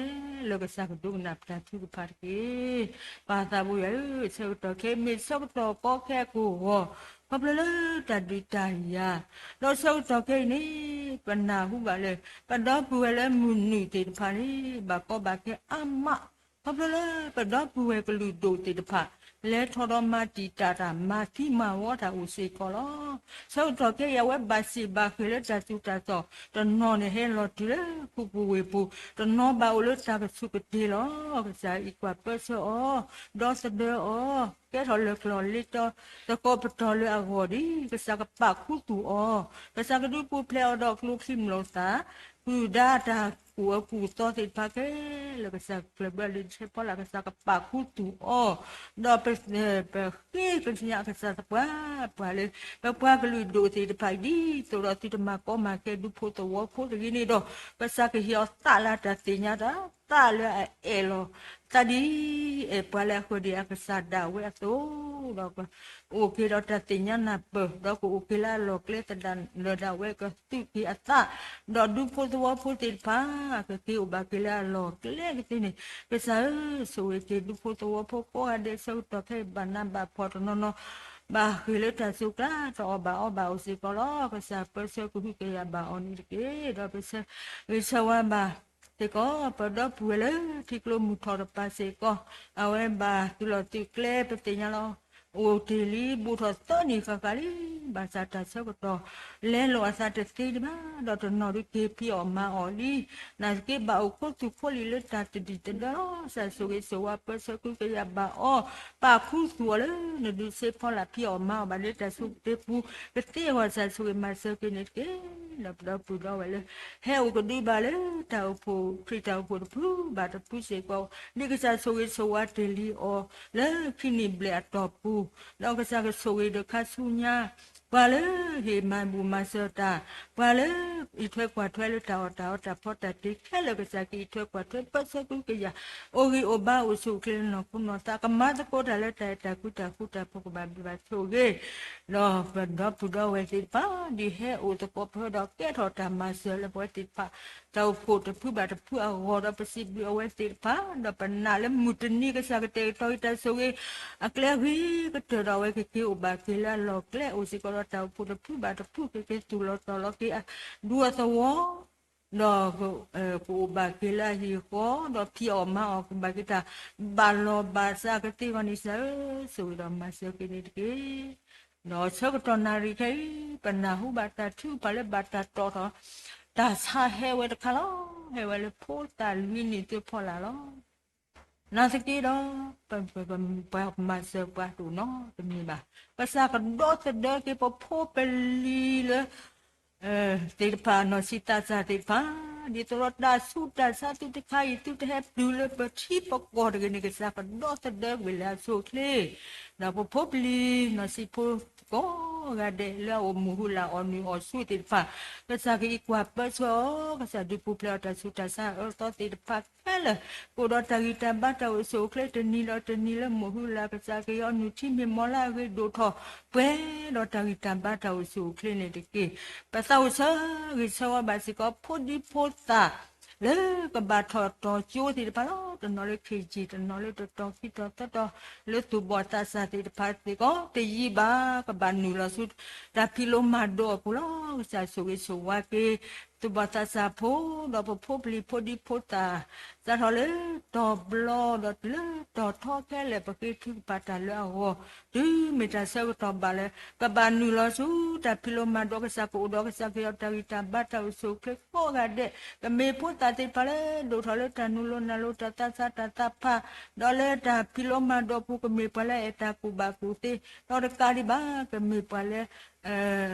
လၢာ် ကစၢ်ကဒိကနၣ်ပတၢ်ထုကဖၣ်တက့ၢ်. ပၢ်သးဘိယွၤဧၢ, ဆၢကတီၢ်ခဲအံၤမ့ၢ်ဆၢကတီၢ်ကီခဲအကဝီၤ ခီဖျိလၢတၢ်ဒုးတၢ်ယၤ, ဒီးဆၢကတီၢ်ခဲအံၤန့ၣ် ပနၢ်ဟူဘၣ်လၢ ပဒီပုၢ်ဝဲၢ်လၢမုၢ်နုာ်သ့ၣ်တဖၣ်န့ၣ် ဘၣ်ကီဘၣ်ခဲအါမး, ခီဖျိလၢပဒီပုၢ်ဝဲၢ်ကလုာ်ဒိၣ်သ့ၣ်တဖၣ် လဲၤထီၣ်ဒီးမၤတံာ်တာ်တၢ် မၤသံမၤဝီတၢ်အိၣ်စ့ၢ်ကီးလီၤ. ဆၢကတီၢ်ခဲအံၤ အဝဲဘၣ်စံးဘၣ်ဃ့ၢ်လၢတၢ်သိၣ်တၢ်သီၣ် တနီၤန့ၣ်ဟဲလီၤတုၤလၢခူပူၤဝ့ၢ်ပူၤ, တနီၤဘၣ်အိၣ်လၢတၢ်ကဆူးကတ့ၢ်လီၤ. ကစၢ်အံၤကွၢ်ပၢဆှၢအီၤ, ဒီသဒၢအီၤ, ကဲထီၣ်လၢကျီၢ်လ့တီ သကိးပတီၢ်လၢအဂီၢ်ဒ် ကစၢ်ကပာ်ခူသူၣ်အီၤ, ကစၢ်ကဒုးပူၤဖျဲးအီၤဒီးကျိချံမျိာ်သၣ် ဃုာ်ဒါတၢ်ကူၣ်အၢကူၣ်သီသ့ၣ်တဖၣ်ခဲလၢာ် ကစၢ်ကကျၢၢ်ဘၢလံာ်ဆဲးဖီလာ် ကစၢ်ကပာ်ခူသူၣ်အီၤ, ဒီးပ ပဃ့ကညးကစၢ်သပှၢ်ပှၢ်လၢ ပပှၤကလုာ်ဒိၣ်သ့ၣ်တဖၣ်အံၤ ဒ်သိးဒီးသုတမၤကီမၤခဲဒူဖိသဝီဖိတဂ့ၤန့ၣ်ဒီး ကစၢ်ကဟ့ၣ်အီၤသးလၢတၢ်သ့ၣ်ညါတၢ် သးလၢအအဲၣ်လီၤ သးဒ်အဲၣ်ပှၤလၢအဃၢၤဒံးအကစၢ်ဒၣ်ဝဲအသိး ဒီး အိၣ်က့ၤဒီးတၢ်သ့ၣ်ညါနၢ်ပၢၢ် ဒီးကအိၣ်က့ၤလၢအလီၢ်ကျဲသဒၣ်လၢဒၣ်ဝဲကသုးက့ၤအသး, ဒီးဒူဖိသဝီဖိသ့ၣ်တဖၣ် ကက့ၤအိၣ်ဘၣ်က့ၤလၢအလီၢ်ကျဲကသ့န့ၣ် ကစၢ်ဧၢ, ဆိၣ်ဂ့ၤက့ၤဒူဖိသဝီဖိကိးဂၤဒဲး ဆၢကတီၢ်ခဲအံၤ ဘၣ်နးဘၣ်ဖှီၣ်တနီၤနီၤ ဘၣ်ဃ့ၢ်လၢတၢ်စူၤကျါ တအီၣ်ဘၣ်အီဘၣ်အိၣ်စ့ၢ်ကီးလီၤ. ကစၢ်ပၢဆှၢကဟုကယာ်ဘၣ်အီၤန့ၣ်တက့ၢ်. ဒီးပဆၢဂ့ၤဆၢဝါဘၣ် စ့ၢ်ကီး ပဒီပုၢ်ဝဲၢ်လၢထံကျိမုၢ်ထီၣ်တပၤစ့ၢ်ကီး အဝဲဘၣ်သုးလီၢ်သုးကျဲပသ့ၣ်ညါလီၤ. အိၣ်တ့ၢ်လံ ဘူးထီၣ်သၢနံၣ်ဃၣ်ဃၣ်လံ, ဘၣ်ဆၣ်တၢ်ဆၢကတီၢ် လဲလိာ်အသးတသ့ဒံးဘၣ်, ဒီးတနီၤဒုးက့ၤဖံးအီၣ်မၤအီၣ်လံ. နာ်သက့ဘၣ်အိၣ်ခိသူၣ်ခိလံာ်လၢတၢ်တဒံၣ်တဒၢလီၤ. ကစၢ်ဆိၣ်ဂ့ၤဆိၣ်ဝါပၢဆှၢကဟုကယာ်ဘၣ်အီၤ, ပာ်ခူသူၣ်အီၤလၢနဒုးဆ့ဖီလာ် ဖံးအီၣ်မၤအီၣ်ဘၣ်လၢတၢ်စူၤကတ့ပူၤ ကသ့အဂီၢ် ကစၢ်ဆိၣ်ဂ့ၤမၤစၢၤက့ၤန့ၣ်တက့ၢ်. ဒီးပဒီပုၢ်ဒီဝဲၢ်လၢ ဟဲအိၣ်ကဒုဘၣ်လၢတၢ်အိၣ်ဖှိၣ် ခရံာ်တၢ်အိၣ်ဖှိၣ်တဖုဘၣ်တဖုစ့ၢ်ကီး ဒ်ကစၢ်ဆိၣ်ဂ့ၤဆိၣ်ဝါတ့ၢ်လံအီၤ လၢခံနံၣ်ဘျဲၣ်အတီၢ်ပူၤ, ဒီးကစၢ်ကဆိၣ်ဂ့ၤဒီးခါဆူညါ ပှၤလၢဟ့ၣ်မၤဘူၣ်မၤစၢၤတၢ်, ပှၤလၢအံးထွဲကွၢ်ထွဲလၢတၢ်အီၣ်တၢ်အီတၢ်ဖီတၢ်တ့ခဲလၢာ် ကစၢ်ကအံးထွဲကွၢ်ထွဲပၢဆှၢကဟုကယာ် အိၣ်ဂံၢ်အိၣ်ဘါအိၣ်ဆူၣ်အိၣ်ချ့လၢနီၢ်ခိနီၢ်သး ကမၤသကိးတၢ်လၢတၢ်အဲၣ်တၢ်ကွံတၢ်ဃူတၢ်ဖိး ကဘၣ်ဘျုးဘၣ်ဆိၣ်ဂ့ၤ ဒီးပဒီပုၢ်ဒီဝဲၢ်သ့ၣ်တဖၣ် ဒ်ဟဲအိၣ်သကိးပၢဒီးကဲထီၣ်တၢ်မၤစၢၤလၢပဝဲသ့ၣ်တဖၣ် တၢ်အိၣ်ဖှိၣ်တဖုဘၣ်တဖုအဂီၢ် ဒီးပစံးဘျုးအဝဲသ့ၣ်တဖၣ် ဒီးပနာ်လၢမုၢ်တနံၤကစၢ်ကတဲာ်ကတီၤအံၤတၢ်ဆိၣ်ဂ့ၤ အကျဲဂ့ၤကတၢၢ်ဒီးအဝဲကက့ၤအိၣ်ဘၣ်က့ၤလၢအလီၢ်ကျဲ အိၣ်စ့ၢ်ကီးဒီးတၢ်အိၣ်ဖှိၣ်တဖုဘၣ်တဖု ကက့ၤသူၣ်လီၤတီၤလီၤက့ၤအဒူအသဝီ ဒီး ကအိၣ်ဘၣ်က့ၤလၢအဟံၣ်အဃီ ဒီးဖံးအီၣ်မၤအီၣ်ကဘၣ်က့ၤတၢ် ဘၣ်လီၢ်ဘၣ်စးကသ့အဂီၢ်န့ၣ် ကစၢ်ဧၢ, ဆိၣ်ဂ့ၤဒီးမၤစၢၤက့ၤန့ၣ်တက့ၢ်. ဒီးဆၢကတီၢ်နၣ်ရံၣ်ခဲအံၤ ပနၢ်ဟူဘၣ်တၢ်ထုကဖၣ်လၢဘၣ်တၢ်တီၣ်ထီၣ် တၢ်ဆါဟဲဝဲတခါလီၤ. ဟဲဝဲလၢဖိသၣ်လွံၢ်နံၣ်သ့ၣ်ဖီလာ်လီၤ. နာ်သက့ဒီး ပ ပ ပ ပှၤမၤစၢၤပှၤတအိၣ်နီတမံၤဘၣ်. ကစၢ်ကဒီသဒၢက့ၤပဖိပလံၤလၢ သ့ၣ်တဖၣ် အနီၢ်ဆံးသးစၢ်သ့ၣ်တဖၣ် ဒ်သိးဒီးတၢ်ဆူးတၢ်ဆါသုတခါအံၤ သုတဟဲတုၤလၢပထံပကီၢ်တဂ့ၤန့ၣ် ကစၢ်ကဒီသဒၢကွံာ်လၢအဆိအချ့ ဒီးပဖိပလံၤ နီၢ်စံးဖိကိးဂၤဒဲးလၢအအိၣ်မုာ်ဟုလၢအီၣ်နုၢ်အီၣ်ဆူၣ်သ့ၣ်တဖၣ် ကစၢ်ကအံးကွၢ်ပၢဆှၢအီၤ ကစၢ်ဒုးပူၤဖျဲးအီၤတၢ်ဆူးတၢ်ဆါအၢသီသ့ၣ်တဖၣ်ခဲလၢာ် ကအိၣ်ဒီးတၢ်ဂံၢ်တၢ်ဘါတၢ်အိၣ်ဆူၣ်အိၣ်ချ့တနံၤဒီးတနံၤလၢမိၢ်ဟုလၢကစၢ်က့ၤအီၤနုၢ်ထံမ့ၢ်မီၤလၢအဂ့ၤဒိၣ်ထီၣ် ပှဲၤဒီးတၢ်ဂံၢ်တၢ်ဘါတၢ်အိၣ်ဆူၣ်အိၣ်ချ့န့ၣ်တက့ၢ်. ပသးအိၣ်ဆၢဂ့ၤဆၢဝါဘၣ်စ့ၢ်ကီး ဖိဒံဖိသၣ် လၢကဘၣ်ထီၣ်တီၤကၠိသ့ၣ်တဖၣ်လီၤ. တနီၤလၢ ခ့ၣ်ကၠံၣ် တနီၤလၢတတီၤခံတီၤသၢတီၤ လၢသူၣ်ဘီၣ်သးစၢ်သ့ၣ်တဖၣ်စ့ၢ်ကီး တယံာ်ဘၣ် ကဘၣ်နုာ်လီၤဆူ တၢ်ဖံးလိမၤဒိးအပူၤလီၤ. ကစၢ်ဆိၣ်ဂ့ၤဆိၣ်ဝါက့ၤ သူၣ်ဘီၣ်သးစၢ်ဖိ ဒီးပဖိပလံၤဖိဒံဖိသၣ် စးထီၣ်လၢတီၤဘျီဒီးတုၤလၢတီၤထီခဲလၢာ် ပဃ့ထုကဖၣ်တၢ်လၢအဂီၢ် တုၤမ့ၢ်တၢ်ဆၢကတီၢ်ဘၣ်လၢ ကဘၣ်နုာ်လီၤဆူ တၢ်ဖံးလိမၤဒိး ကစၢ်ကအိၣ်ဒီးကစၢ်က့ၤအီၤ တၢ်ဂံၢ်တၢ်ဘါတၢ်အိၣ်ဆူၣ်အိၣ်ချ့ကိးဂၤဒဲး ကမ့ၢ်ဖိသၣ်သ့ၣ်တဖၣ်လၢ ဒိၣ်ထီၣ်လၢတၢ်နုာ်လိၤနၢ်လိၤ တၢ်သးစၢ်တၢ်သးဖး ဒီးလၢတၢ်ဖံးလိမၤဒိးအပူၤ ကမ့ၢ်ပှၤလၢအအဲၣ်တၢ်ကူၣ်ဘၣ်ကူၣ်သ့ ဒီးတကးဒံးဘၣ် ကမ့ၢ်ပှၤလၢ ရ့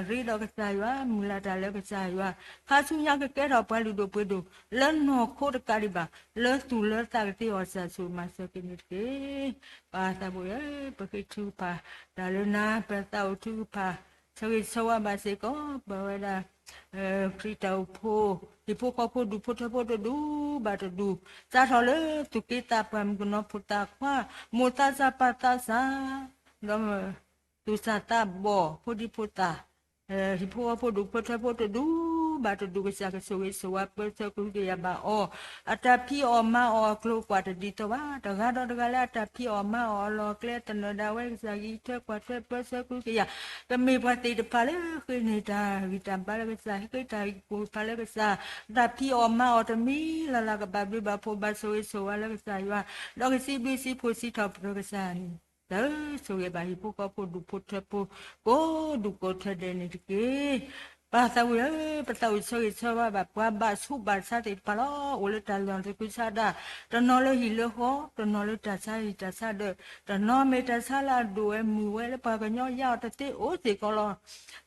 ဒီးကစၢ်ယွၤ မုၢ်လၢ်တၢ်လၢကစၢ်ယွၤ ခါဆူညါကကဲထီၣ်ပှၤလုၢ်ဒိၣ်ပှ့ၤဒိၣ် လၢနီၢ်ခိတကးဒံးဘၣ် လၢသူၣ်လၢသးကသ့အီၤ ကစၢ်ဆိၣ်ဂ့ၤမၤစၢၤက့ၤန့ၣ်တက့ၢ်. ပၢ်သးဘိယွၤ ပဃ့ထုကဖၣ် တၢ်လၢနၤ ပသးအိၣ်ထုကဖၣ် ဆၢဂ့ၤဆၢဝါဘၣ်စ့ၢ်ကီး ပဝဲဒၣ် ခရံာ်တၢ်အိၣ်ဖှိၣ် ဟံၣ်ဖိဃီဖိဒူၣ်ဖိထၢဖိတဒူၣ်ဘၣ်တဒူၣ် စးထီၣ်လၢသူၣ်က့သးပှၢ် မုၣ်ကနီၤဖိသၣ်ခွါ မိၢ်သးစၢ်ပၢ်သးစၢ် ဒီး သူၣ်စၢ်သးဘီၣ် ဖိဒံဖိသၣ် ဟံၣ်ဖိဃီဖိဒူၣ်ဖိထၢဖိတဒူၣ်ဘၣ်တဒူၣ် ကစၢ်ကဆိၣ်ဂ့ၤဆိၣ်ဝါပၢဆှၢကဟုကယာ်ဘၣ်အီၤ အတၢ်ဖံးအီၣ်မၤအီၣ်အကျိၤအကွာ်တဒ်သိးဘၣ် တဂၤဒီးတဂၤလၢအတၢ်ဖံးအီၣ်မၤအီၣ်အလီၢ်အကျဲသနၢၣ်ဒၣ်ဝဲ ကစၢ်ဂံၢ်ထွဲကွၢ်ထွဲပၢဆှၢကဟုကယာ် ကမ့ၢ်ပှၤသ့ၣ်တဖၣ်လၢဃ့န့ၢ်တၢ်ဂံၢ်တၢ်ဘါလၢကစၢ် ဟ့ၣ်ဃ့တၢ်ဂံၢ်တၢ်ဘါလၢကစၢ် တၢ်ဖံးအီၣ်မၤအီၣ်တမံၤလၢ်လၢ် ကဘၣ်ဘျုးဘၣ်ဖှိၣ်ဘၣ်ဆိၣ်ဂ့ၤဆိၣ်ဝါလၢကစၢ်ယွၤ ဒီးကစံးဘျုးစံးဖှိၣ်စံးထီၣ်ပတြၢၤကစၢ်န့ၣ် တၢ်ဆိၣ်ဂ့ၤဘၣ်ဟံၣ်ဖိဃီဖိဒူၣ်ဖိထၢဖိ ကိးဒူၣ်ကိးထၢဒဲးန့ၣ်တက့ၢ်. ပၢ်သးဝံၣ်ဧၢ, ပသးအိၣ်ဆၢဂ့ၤဆၢဝါဘၣ် ပှၤဘၣ်ဆူးဘၣ်ဆါသ့ၣ်တဖၣ်လီၤ. အိၣ်လၢတၢ်လီၢ်သကုၤဆးဒး, တနီၤလၢဟံၣ်လၢဃီ, တနီၤလၢတၢ်ဆါဟံၣ်တၢ်ဆါဒၢး, တနီၤမ့ၢ်တၢ်ဆါလၢအဒိၣ်ဝဲမုၢ်ဝဲလၢပှၤကညီယါအီၤတသ့အိၣ်စ့ၢ်ကီးလီၤ.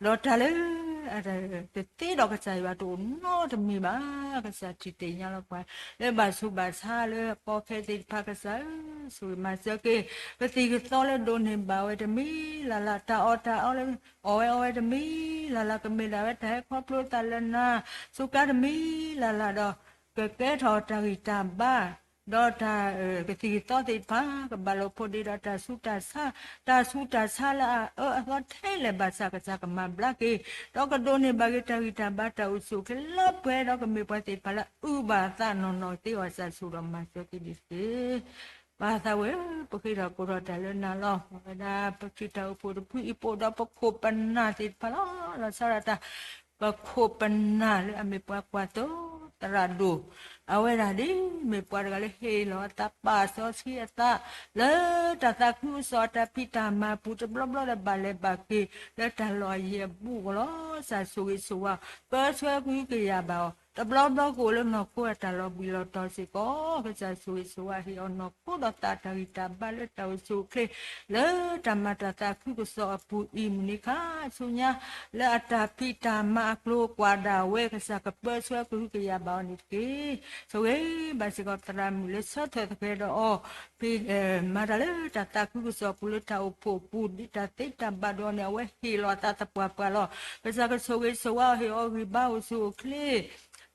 ဒီးတၢ်လၢ တသ့ဒီးကစၢ်ယွၤတအိၣ်နီတမံၤဘၣ်. ကစၢ်ထံၣ်သ့ၣ်ညါလီၤပှၤ လၢဘၣ်ဆူးဘၣ်ဆါလၢကီခဲသ့ၣ်တဖၣ် ကစၢ်ဧၢ, ဆိၣ်ဂ့ၤမၤစၢၤက့ၤ ကသံၣ်ကသီလၢဒိးန့ၢ်ဘၣ်ဝဲတမံၤလၢ်လၢ် တၢ်အီၣ်တၢ်အီလၢ အီၣ်ဝဲအီဝဲတမံၤလၢ်လၢ် ကမ့ၢ်ဒၣ်ဝဲတၢ်ဟဲခီဖျိသးလၢနၤ စူးကါတမံၤလၢ်လၢ်ဒီး ကကဲထီၣ်တၢ်ဂံၢ်တၢ်ဘါ ဒီးတၢ် ကသံၣ်ကသီသ့ၣ်တဖၣ် ကဘၣ်လိာ်ဖိးဒ့ဒီးတၢ်ဆူးတၢ်ဆါ, တၢ်ဆူးတၢ်ဆါလၢအအၢအသီထဲလဲၣ်ဘၣ်ဆၣ် ကစၢ်ကမၤဘျါက့ၤ, ဒီးကဒိးန့ၢ်ဘၣ်က့ၤတၢ်ဂံၢ်တၢ်ဘါတၢ်အိၣ်ဆူၣ်အိၣ်ချ့လၢပှဲၤဒီး ကမ့ၢ်ပှၤသ့ၣ်တဖၣ်လၢအအုၣ်ဘၣ်သးနီၢ်နီၢ်သ့အီၤ ကစၢ်ဆိၣ်ဂ့ၤဒီးမၤစၢၤက့ၤန့ၣ်တက့ၢ်. ပၢ်သးဝံၣ်ဧၢ, ပဃ့ထီၣ်ကိးထီၣ်တၢ်လၢနၤလီၤ. ပဝဲဒၣ်ပခရံာ်တၢ်အိၣ်ဖှိၣ်တဖုအံၤ ပအိၣ်ဒီးပခိၣ်ပနၢ်သ့ၣ်တဖၣ်လီၤ. လီၤဆီဒၣ်တၢ် ပခိၣ်ပနၢ်လၢအမ့ၢ်ပှၤကွၢ်သိသရၣ်ဒိၣ်, အဝဲဒၣ်ဒ်မ့ၢ်ပှၤတဂၤလၢဟ့ၣ်လီၤအသး ပာ်စီဆှံအသး လၢတၢ်သးခုကစီၣ်အတၢ်ဖံးတၢ်မၤအပူၤ တဘျီဘျီဒီးဘၣ်လဲၤဘၣ်က့ၤ လၢတၢ်လီၢ်အယံၤအဘူးအဂီၢ်လီၤ. ကစၢ်ဆိၣ်ဂ့ၤဆိၣ်ဝါ ပၢဆှၢကဟုကယာ်ဘၣ်အီၤ တဘျီဘျီကအိၣ်လၢနီၢ်ခိအတၢ်လီၤဘှံးလီၤတီၤစ့ၢ်ကီး, ကစၢ်ဆိၣ်ဂ့ၤဆိၣ်ဝါဟ့ၣ်အီၤနီၢ်ခိဒီးသးတၢ်ဂံၢ်တၢ်ဘါလၢတၢ်အိၣ်ဆူၣ်အိၣ်ချ့ လၢတၢ်မၤတၢ်သးခုကစီၣ်အပူၤအံၤ မုၢ်နံၤခါဆူညါ လၢအတၢ်ဖံးတၢ်မၤအကျိၤအကွာ်ဒၣ်ဝဲ ကစၢ်ကပၢဆှၢကဟုကယာ်ဘၣ်အီၤန့ၣ်တက့ၢ်. ဆိၣ်ဂ့ၤဘၣ်စ့ၢ်ကီးသရၣ်မုၣ်လၢဆၢထၢၣ်သဃဲၤဒီးအီၤ မၤတၢ်လၢတၢ်သးခုကစီၣ်အပူၤ လၢတၢ်အိၣ်ဖှိၣ်အပူၤ ဒ်တၢ်သ့တၢ်ဘၣ်ဒိးန့ၣ် အဝဲဟ့ၣ်လီၤအသးသပှၢ်ပှၢ်လီၤ. ကစၢ်ကဆိၣ်ဂ့ၤဆိၣ်ဝါအီၤ ဟ့ၣ်အီၤဂံၢ်ဘါအိၣ်ဆူၣ်အိၣ်ချ့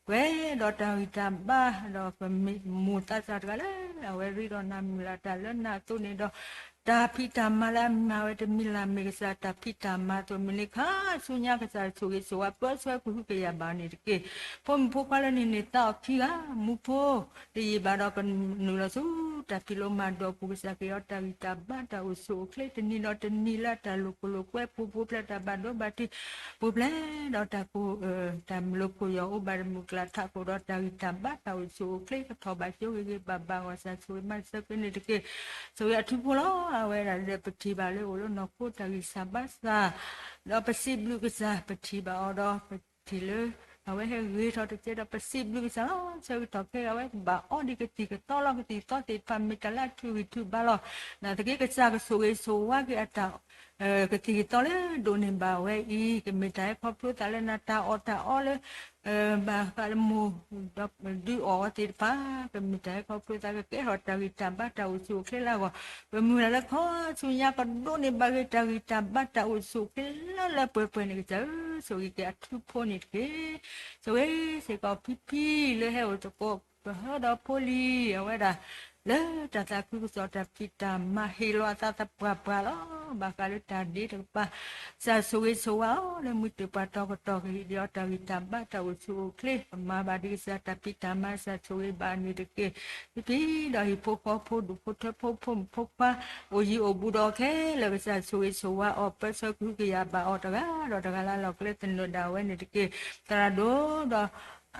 ပှဲၤဒီးတၢ်ဂံၢ်တၢ်ဘါ ဒီးပမိၢ်သးစၢ်တဂၤလၢ အဝဲရ့ဒီးနၤ မုၢ်လၢ်တၢ်လၢနၤအသိးန့ၣ်ဒီး တၢ်ဖံးတၢ်မၤလၢအမၤဝဲတမံၤလၢ် မ့ၢ်ကစၢ်တၢ်ဖံးတၢ်မၤအသိး မုၢ်နံၤခါဆူညါ ကစၢ်ဆိၣ်ဂ့ၤဆိၣ်ဝါ ပၢဆှၢကဟုကယာ်ဘၣ်အီၤန့ၣ်တက့ၢ်. ဖိမုၣ်ဖိခွါလၢန့ၣ်န့ၣ် သးအီၣ်ခံဂၤ မူဖိ တယံာ်ဘၣ်ဒီး ကနုာ်လီၤဆူတၢ်ဖံးလိမၤဒိးအပူၤ ကစၢ်က့ၤအီၤတၢ်ဂံၢ်တၢ်ဘါတၢ်အိၣ်ဆူၣ်အိၣ်ချ့ တနံၤဒီးတနံၤလၢအတၢ်လိာ်ခိၣ်လိာ်ကွဲ ပူၤပူၤဖျဲးတၢ်ဘၣ်ဒိဘၣ်ထံး ပူၤဖျဲးဒီးတၢ်ကိၢ် တၢ်မုၢ်လိာ်ခိၣ်ယီၤ အိၣ်ဘၣ်တမုၢ်ကျၢ်ထးခိၣ်ဒီးတၢ်ဂံၢ်တၢ်ဘါတၢ်အိၣ်ဆူၣ်အိၣ်ချ့ ကထီၣ်ဘၣ်ကၠိဂ့ၤဂ့ၤဘၣ်ဘၣ် ကစၢ်ဆိၣ်ဂ့ၤမၤစၢၤက့ၤန့ၣ်တက့ၢ်. ဆိၣ်ဂ့ၤအထူဖိလီၤ. အဝဲဒၣ်ဒီးပထံၣ်ဘၣ်လၢအိၣ်လၢနီၢ်ခိတၢ်ဂံၢ်စၢ်ဘါစၢ် ဒီးပစံးဘျုးကစၢ် ပထံၣ်ဘၣ်အီၤဒီး ပထံၣ်လၢ အဝဲဟဲဂ့ၤထီၣ်တကဲဒီး ပစံးဘျုးကစၢ်လီၤ. ဆၢကတီၢ်ခဲအံၤ အဝဲကဘၣ်အီဒံးကသံၣ်ကသီလီၤ. ကသံၣ်ကသီသ့ၣ်တဖၣ် မ့ၢ်တၢ်လၢအထုးဂံၢ်ထုးဘါလီၤ. နာ်သက့ ကစၢ်ကဆိၣ်ဂ့ၤဆိၣ်ဝါက့ၤအတၢ် ကသံၣ်ကသီလၢဒိးန့ၢ်ဘၣ်ဝဲအံၤ ကမ့ၢ်တၢ်ဟဲခီဖျိသးလၢနၤ တၢ်အီၣ်တၢ်အီလၢ ဘၣ်ဃးလၢမိၢ် ဒုးအီၣ်အီၤသ့ၣ်တဖၣ်, ကမ့ၢ်တၢ်ဟဲခီဖျိသး ကကဲထီၣ်တၢ်ဂံၢ်တၢ်ဘါတၢ်အိၣ်ဆူၣ်အိၣ်ချ့လၢအဂီၢ်, ပမုၢ်လၢ်လၢခီဆူညါကဒိးန့ၢ်ဘၣ်က့ၤ တၢ်ဂံၢ်တၢ်ဘါတၢ်အိၣ်ဆူၣ်အိၣ်ချ့လၢလၢပှဲၤပှဲၤန့ၣ် ကစၢ်ဧၢ, ဆိၣ်ဂ့ၤက့ၤအထူဖိန့ၣ်တက့ၢ်. ဆိၣ်ဂ့ၤစ့ၢ်ကီးဖံဖံလၢဟဲအိၣ်သကိး ပဟၢဒီးဖိလံၤ အဝဲဒၣ် လၢတၢ်သးခုကစီၣ်တၢ်ဖံးတၢ်မၤဟ့ၣ်လီၤအသးသပှၢ်ပှၢ်လီၤ. ဘၣ်ဃးလၢတၢ်ဒ့တကပၤ ကစၢ်ဆိၣ်ဂ့ၤဆိၣ်ဝါအီၤ လၢမုၢ်တ့ၢ်ပှၤတီၤကတီၢ် ကဟ့ၣ်ဒံးအီၤတၢ်ဂံၢ်တၢ်ဘါတၢ်အိၣ်ဆူၣ်အိၣ်ချ့ ကမၤဘၣ်ဒံးကစၢ်တၢ်ဖံးတၢ်မၤ ကစၢ်ဆိၣ်ဂ့ၤဘၣ်န့ၣ်တက့ၢ်. ဖံဖံဒီးဟံၣ်ဖိဃီဖိ ဒူၣ်ဖိထၢဖိ ဖိမုၣ်ဖိခွါ အိၣ်ယံၤအိၣ်ဘူးဒီးခဲလၢာ် ကစၢ်ဆိၣ်ဂ့ၤဆိၣ်ဝါအီၤ ပၢဆှၢကဟုကယာ်ဘၣ်အီၤတဂၤဒီးတဂၤလၢလီၢ်ကျဲသနၢၣ်ဒၣ်ဝဲန့ၣ်တက့ၢ်. သရၣ်ဒိၣ်ဒီး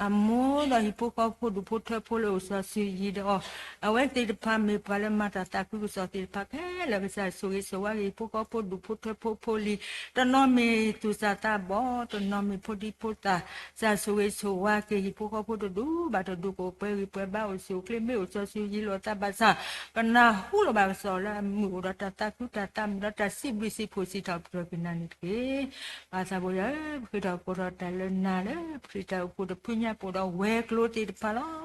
အမိၢ်ဒီးဟံၣ်ဖိဃီဖိ ဒူၣ်ဖိထၢဖိလၢအိၣ်စီၤစုၤယံၤဒီးအီၤ အဝဲသ့ၣ်တဖၣ်မ့ၢ်ပှၤလၢမၤတၢ်သးခုကစီၣ်သ့ၣ်တဖၣ်ခဲလၢာ် ကစၢ်ဆိၣ်ဂ့ၤဆိၣ်ဝါက့ၤ ဟံၣ်ဖိဃီဖိ ဒူၣ်ဖိထၢဖိဖိလံၤ, တနီၤမ့ၢ်သူၣ်စၢ်သးဘီၣ်, တနီၤမ့ၢ်ဖိဒံဖိသၣ်, ကစၢ်ဆိၣ်ဂ့ၤဆိၣ်ဝါက့ၤ ဟံၣ်ဖိဃီဖိတဒူၣ်ဘၣ်တဒူၣ် ကအိၣ်ပှဲၤဂံၢ်ပှဲၤဘါ အိၣ်ဆူၣ်အိၣ်ချ့ မ့ၢ်အိၣ်စီၤစုၤယံၤလိာ်အသးဘၣ်ဆၣ် ကနၢ်ဟူလီၤဘၣ်ကစီၣ်လၢအမုာ်အိၣ်ဒီးတၢ်သးခုတၢ်သးမုာ်ဒီး တၢ်စံးဘျုးစံးဖှိၣ်စံးထီၣ်ပတြၢၤက့ၤနၤန့ၣ်တက့ၢ်. ပၢ်သးဘိယွၤဧၢ, ပဃ့ထီၣ်ကိးထီၣ်တၢ်လၢနၤလၢ ပခရံာ်တၢ်အိၣ်ဖှိၣ်တဖုညါပအိၣ်ဒီးဝဲၤကျိၤသ့ၣ်တဖၣ်လီၤ.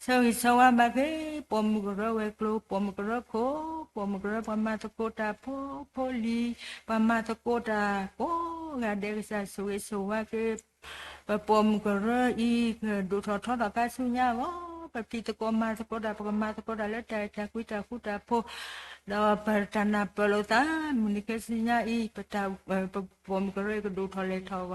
ဆၢဂ့ၤဆၢဝါဘၣ်က့ၤ ပိာ်မုၣ်ကရၢဝဲၤကျိၤ, ပိာ်မုၣ်ကရၢခိၣ်, ပိာ်မုၣ်ကရၢပှၤမၤသကိးတၢ်ဖိ, ဖိလံၤ, ပှၤမၤသကိးတၢ်ကိးဂၤဒဲး ကစၢ်ဆိၣ်ဂ့ၤဆိၣ်ဝါက့ၤ ပပိာ်မုၣ်ကရၢအံၤ ကဒိၣ်ထီၣ်ထီထီၣ်ခါဆူညါအဂီၢ် ပဖံးသကိးမၤသကိးတၢ် ပကမၤသကိးတၢ်လၢတၢ်အဲၣ်တၢ်ကွံတၢ်ဃူတၢ်ဖိး ဒီးပတၢ်နၢ်ပၢၢ်လိာ်သး မုၢ်နံၤခဲဆူညါအံၤ ပတၢ် ပပိာ်မုၣ်ကရၢအံၤကဒိၣ်ထီၣ်လဲၤထီၣ်အဂီၢ်န့ၣ်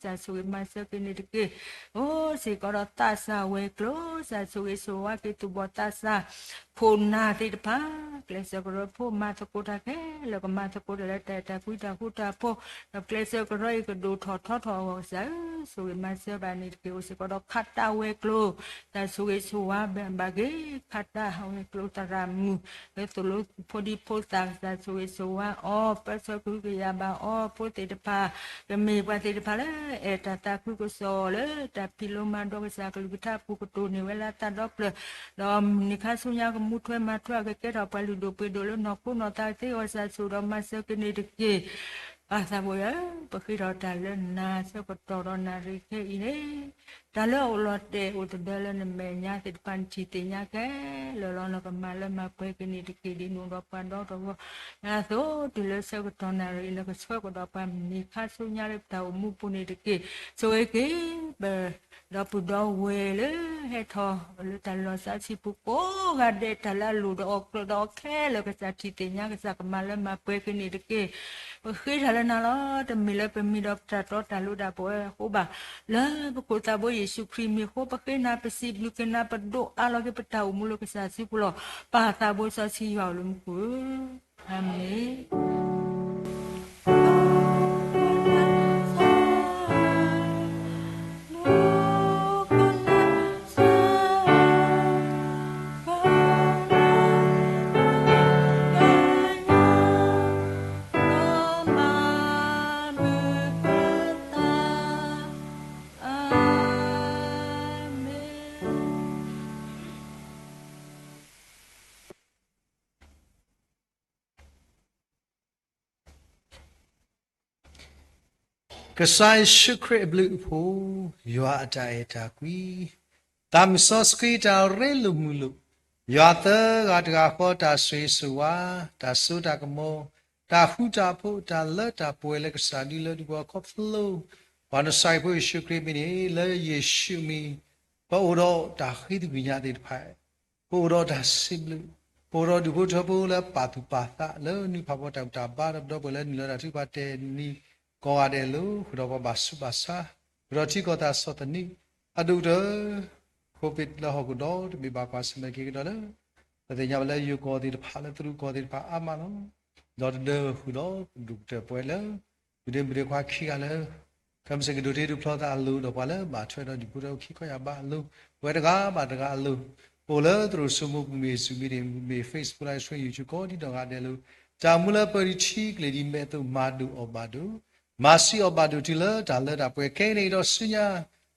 ကစၢ်ဆိၣ်ဂ့ၤမၤစၢၤက့ၤန့ၣ်တက့ၢ်. အိၣ်စ့ၢ်ကီးဒီးသးစၢ်ဝဲၤကျိၤ ကစၢ်ဆိၣ်ဂ့ၤဆိၣ်ဝါက့ၤသူၣ်ဘီၣ်သးစၢ် ခိၣ်နၢ်သ့ၣ်တဖၣ် ကျဲးစၢးကရၢဖိမၤသကိးတၢ်ခဲလၢာ် ကမၤသကိးတၢ်လၢတၢ်အဲၣ်တၢ်ကွံတၢ်ဃူတၢ်ဖိး ဒီးကျဲးစၢးကရၢအံၤကဒိၣ်ထီၣ်ထီထီၣ်အဂီၢ် ကစၢ်ဧၢ, ဆိၣ်ဂ့ၤမၤစၢၤဘၣ်န့ၣ်တက့ၢ်. အိၣ်စ့ၢ်ကီးဒီးခးတၢ်ဝဲၤကျိၤ ကစၢ်ဆိၣ်ဂ့ၤဆိၣ်ဝါဘၣ်က့ၤ ခးတၢ်ဝဲၤကျိၤသရၣ်မုၣ် လၢသိၣ်လိဖိဒံဖိသၣ် ကစၢ်ဆိၣ်ဂ့ၤဆိၣ်ဝါအီၤ ပၢဆှၢကဟုကယာ်ဘၣ်အီၤ ဖိသ့ၣ်တဖၣ် ကမ့ၢ်ပှၤသ့ၣ်တဖၣ်လၢအဲၣ်တၢ်သးခုကစီၣ်လၢတၢ်ဖံးလိမၤဒိး ကစၢ်ကလုၢ်ကထါအပူၤ ကတိၢ်န့ၢ်ဝဲလၢအသးဒီဖျၢၣ် ဒီးမုၢ်နံၤခါဆူညါကမူထွဲမၤထွဲ ကကဲထီၣ်ပှၤလုၢ်ဒိၣ်ပှ့ၤဒိၣ်လၢနီၢ်ခိနီၢ်သးသ့အဂီၢ် ကစၢ်ဆိၣ်ဒီးမၤစၢၤက့ၤန့ၣ်တက့ၢ်. ပၢ်သးဘိယွၤဧၢ, ပဃ့ထီၣ်တၢ်လၢနၤဆၢကတီၢ်ဒီးနၣ်ရံၣ်ခဲအံၤန့ၣ် တၢ်လၢအအိၣ်လီၤတဲာ်အိၣ်သဒၢလၢနမဲာ်ညါသ့ၣ်တဖၣ် နထံၣ်သ့ၣ်ညါခဲလၢာ်လီၤ. နကမၤလၢမၤပှဲၤက့ၤန့ၣ်တက့ၢ်. ဒ်နအိၣ်ဒီးပှၤဒီတဂၤအသိး တုၤလၢဆၢကတီၢ်နၣ်ရံၣ်အံၤ နကဆှၢကဒီးပှၤမုၢ်နံၤခါဆူညါလၢပတၢ်အိၣ်မူပူၤန့ၣ်တက့ၢ်. ဆိၣ်ဂ့ၤက့ၤပ ဒီပုၢ်ဒီဝဲၢ်လၢဟဲထီၣ်လၢတၢ်လီၢ်စးဆံပူၤ ကိးဂၤဒဲး တၢ်လၢအလိၣ်ဒီးအီၣ်ကျၢၤဒီးအီၣ်ခဲလၢာ် ကစၢ်ထံၣ်သ့ၣ်ညါ ကစၢ်ကမၤလၢမၤပှဲၤက့ၤန့ၣ်တက့ၢ်. ပဃ့တၢ်လၢနၤလီၤ. တမ့ၢ်လၢပမံၤဒီးပတၢ်တီတၢ်လိၤဒၣ်ပဝဲအဃိဘၣ်, လၢပခိၣ်သးဘိယ့ၣ်ၡူးခရံာ်မံၤအဃိ ပဃ့နၤ ပစံးဘျုးက့ၤနၤ ပဒိးအါလီၤက့ၤပတၢ်အိၣ်မူလၢကစၢ်စုပူၤလီၤ. ပၢ်သးဘိစီဆှံယွၤအိၣ်လၢမူခိၣ်ဧၢ, အၤမ့ၣ်. Amen. ကစၢ်ယ့ၣ်ၡူးခရံာ်အဘျုးအဖှိၣ်, ယွၤအတၢ်အဲၣ်တၢ်ကွံ, သးမုၢ်စီဆှံတၢ်ရ့လိာ်မုာ်လိာ်, ယွၤသၢဂၤတဂၤဃီတၢ်ဆိၣ်ဂ့ၤဆိၣ်ဝါ, တၢ်စိတၢ်ကမီၤ, တၢ်ဃူတၢ်ဖိး, တၢ်လၢတၢ်ပှဲၤလၢကစၢ်ဒုးလၢဒုးပှၤခီဖျိ ပှၤနစၢ်ဖိယ့ၣ်ၡူးခရံာ်မံၤန့ၣ် လၢယ့ၣ်ၡူးမံၤ ပအိၣ်ဒီးတၢ်ဃံသကွံာ်ညါသ့ၣ်တဖၣ် ပအိၣ်ဒီးတၢ်စံးဘျုး, ပအိၣ်ဒီးဒူၣ်ဖိထၢဖိလၢပာ်သူၣ်ပာ်သး လၢနုၢ်ဖးဖီတၢ်ဘူၣ်တၢ်ဘါ ဒီးပဒီပုၢ်ဝဲၢ်လၢနုာ်လီၤတၢ်ထုကဖၣ်တဲာ်နံၤ ကိးဂၤဒဲးအလိၤ ဃုာ်ဒီးပှၤဘၣ်ဆူးဘၣ်ဆါ, ဃုာ်ဒီးထံကီၢ်သးစီၣ်သနံး, အဒိၣ်ကတၢၢ် COVID လၢဟီၣ်ခိၣ်ဒီတဘ့ၣ်ဘၣ်ကွၢ်ဆၢၣ်မဲာ်က့ၤကဒီးလၢ ပသ့ၣ်ညါဘၣ်လၢယိၤကီၢ်သ့ၣ်တဖၣ်လၢသရူးကီၢ်သ့ၣ်တဖၣ်အါမးလီၤ. ဒီးတဒၢဃုာ်ဒီးဒူၣ်ကတၢၢ်ပဝဲလၢ မုၢ်ဒ့မုၢ်ဒ့ခွါခံဂၤလၢ ခဲမုၢ်ဆ့ၣ်ကဒိးတ့ဒုးဖျီသးအလိၤ ဒီးပှၤလၢဘၣ်ထွဲဒီးဒူၣ်ဖိထၢဖိခံခီယၢ်ဘးအလိၤ ပဝဲတဂၤဘၣ်တဂၤအလိၤ အိၣ်လၢသရိာ်စိမိးပူၤမ့ၢ် Zoom meeting မ့ၢ် Facebook Live Stream YouTube ကိးဒံးနီၢ်ဂၤဒဲးအလိၤ တၢ်မူလၢပၢၤဒံးထံကလဲၤဒ်မဲာ်အသိး မၤဒိၣ်အီၣ်ဘၣ်ဒိၣ် မၤဆံးအီၣ်ဘၣ်ဒိၣ်တုၤလၢတၢ်လၢတၢ်ပှဲၤခဲအံၤန့ၣ်ဒီးဆူညါ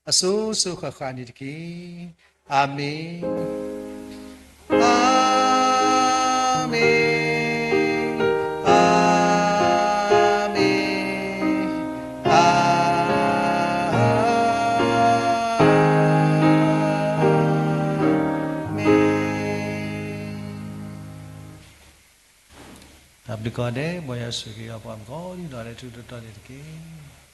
အစိၤစိၤဃၣ်ဃၣ်န့ၣ်တက့ၢ်. အၤမ့ၣ်, အၤမ့ၣ်, အၤမ့ၣ်, အၤ ကီၢ်ဒဲး မ်ယွၤဆိၣ်ဂ့ၤအီၤ ပှၤမုၣ်ကိးဒံနီၢ်ဂၤဒဲး ထူထူတီတီန့ၣ်တက့ၢ်.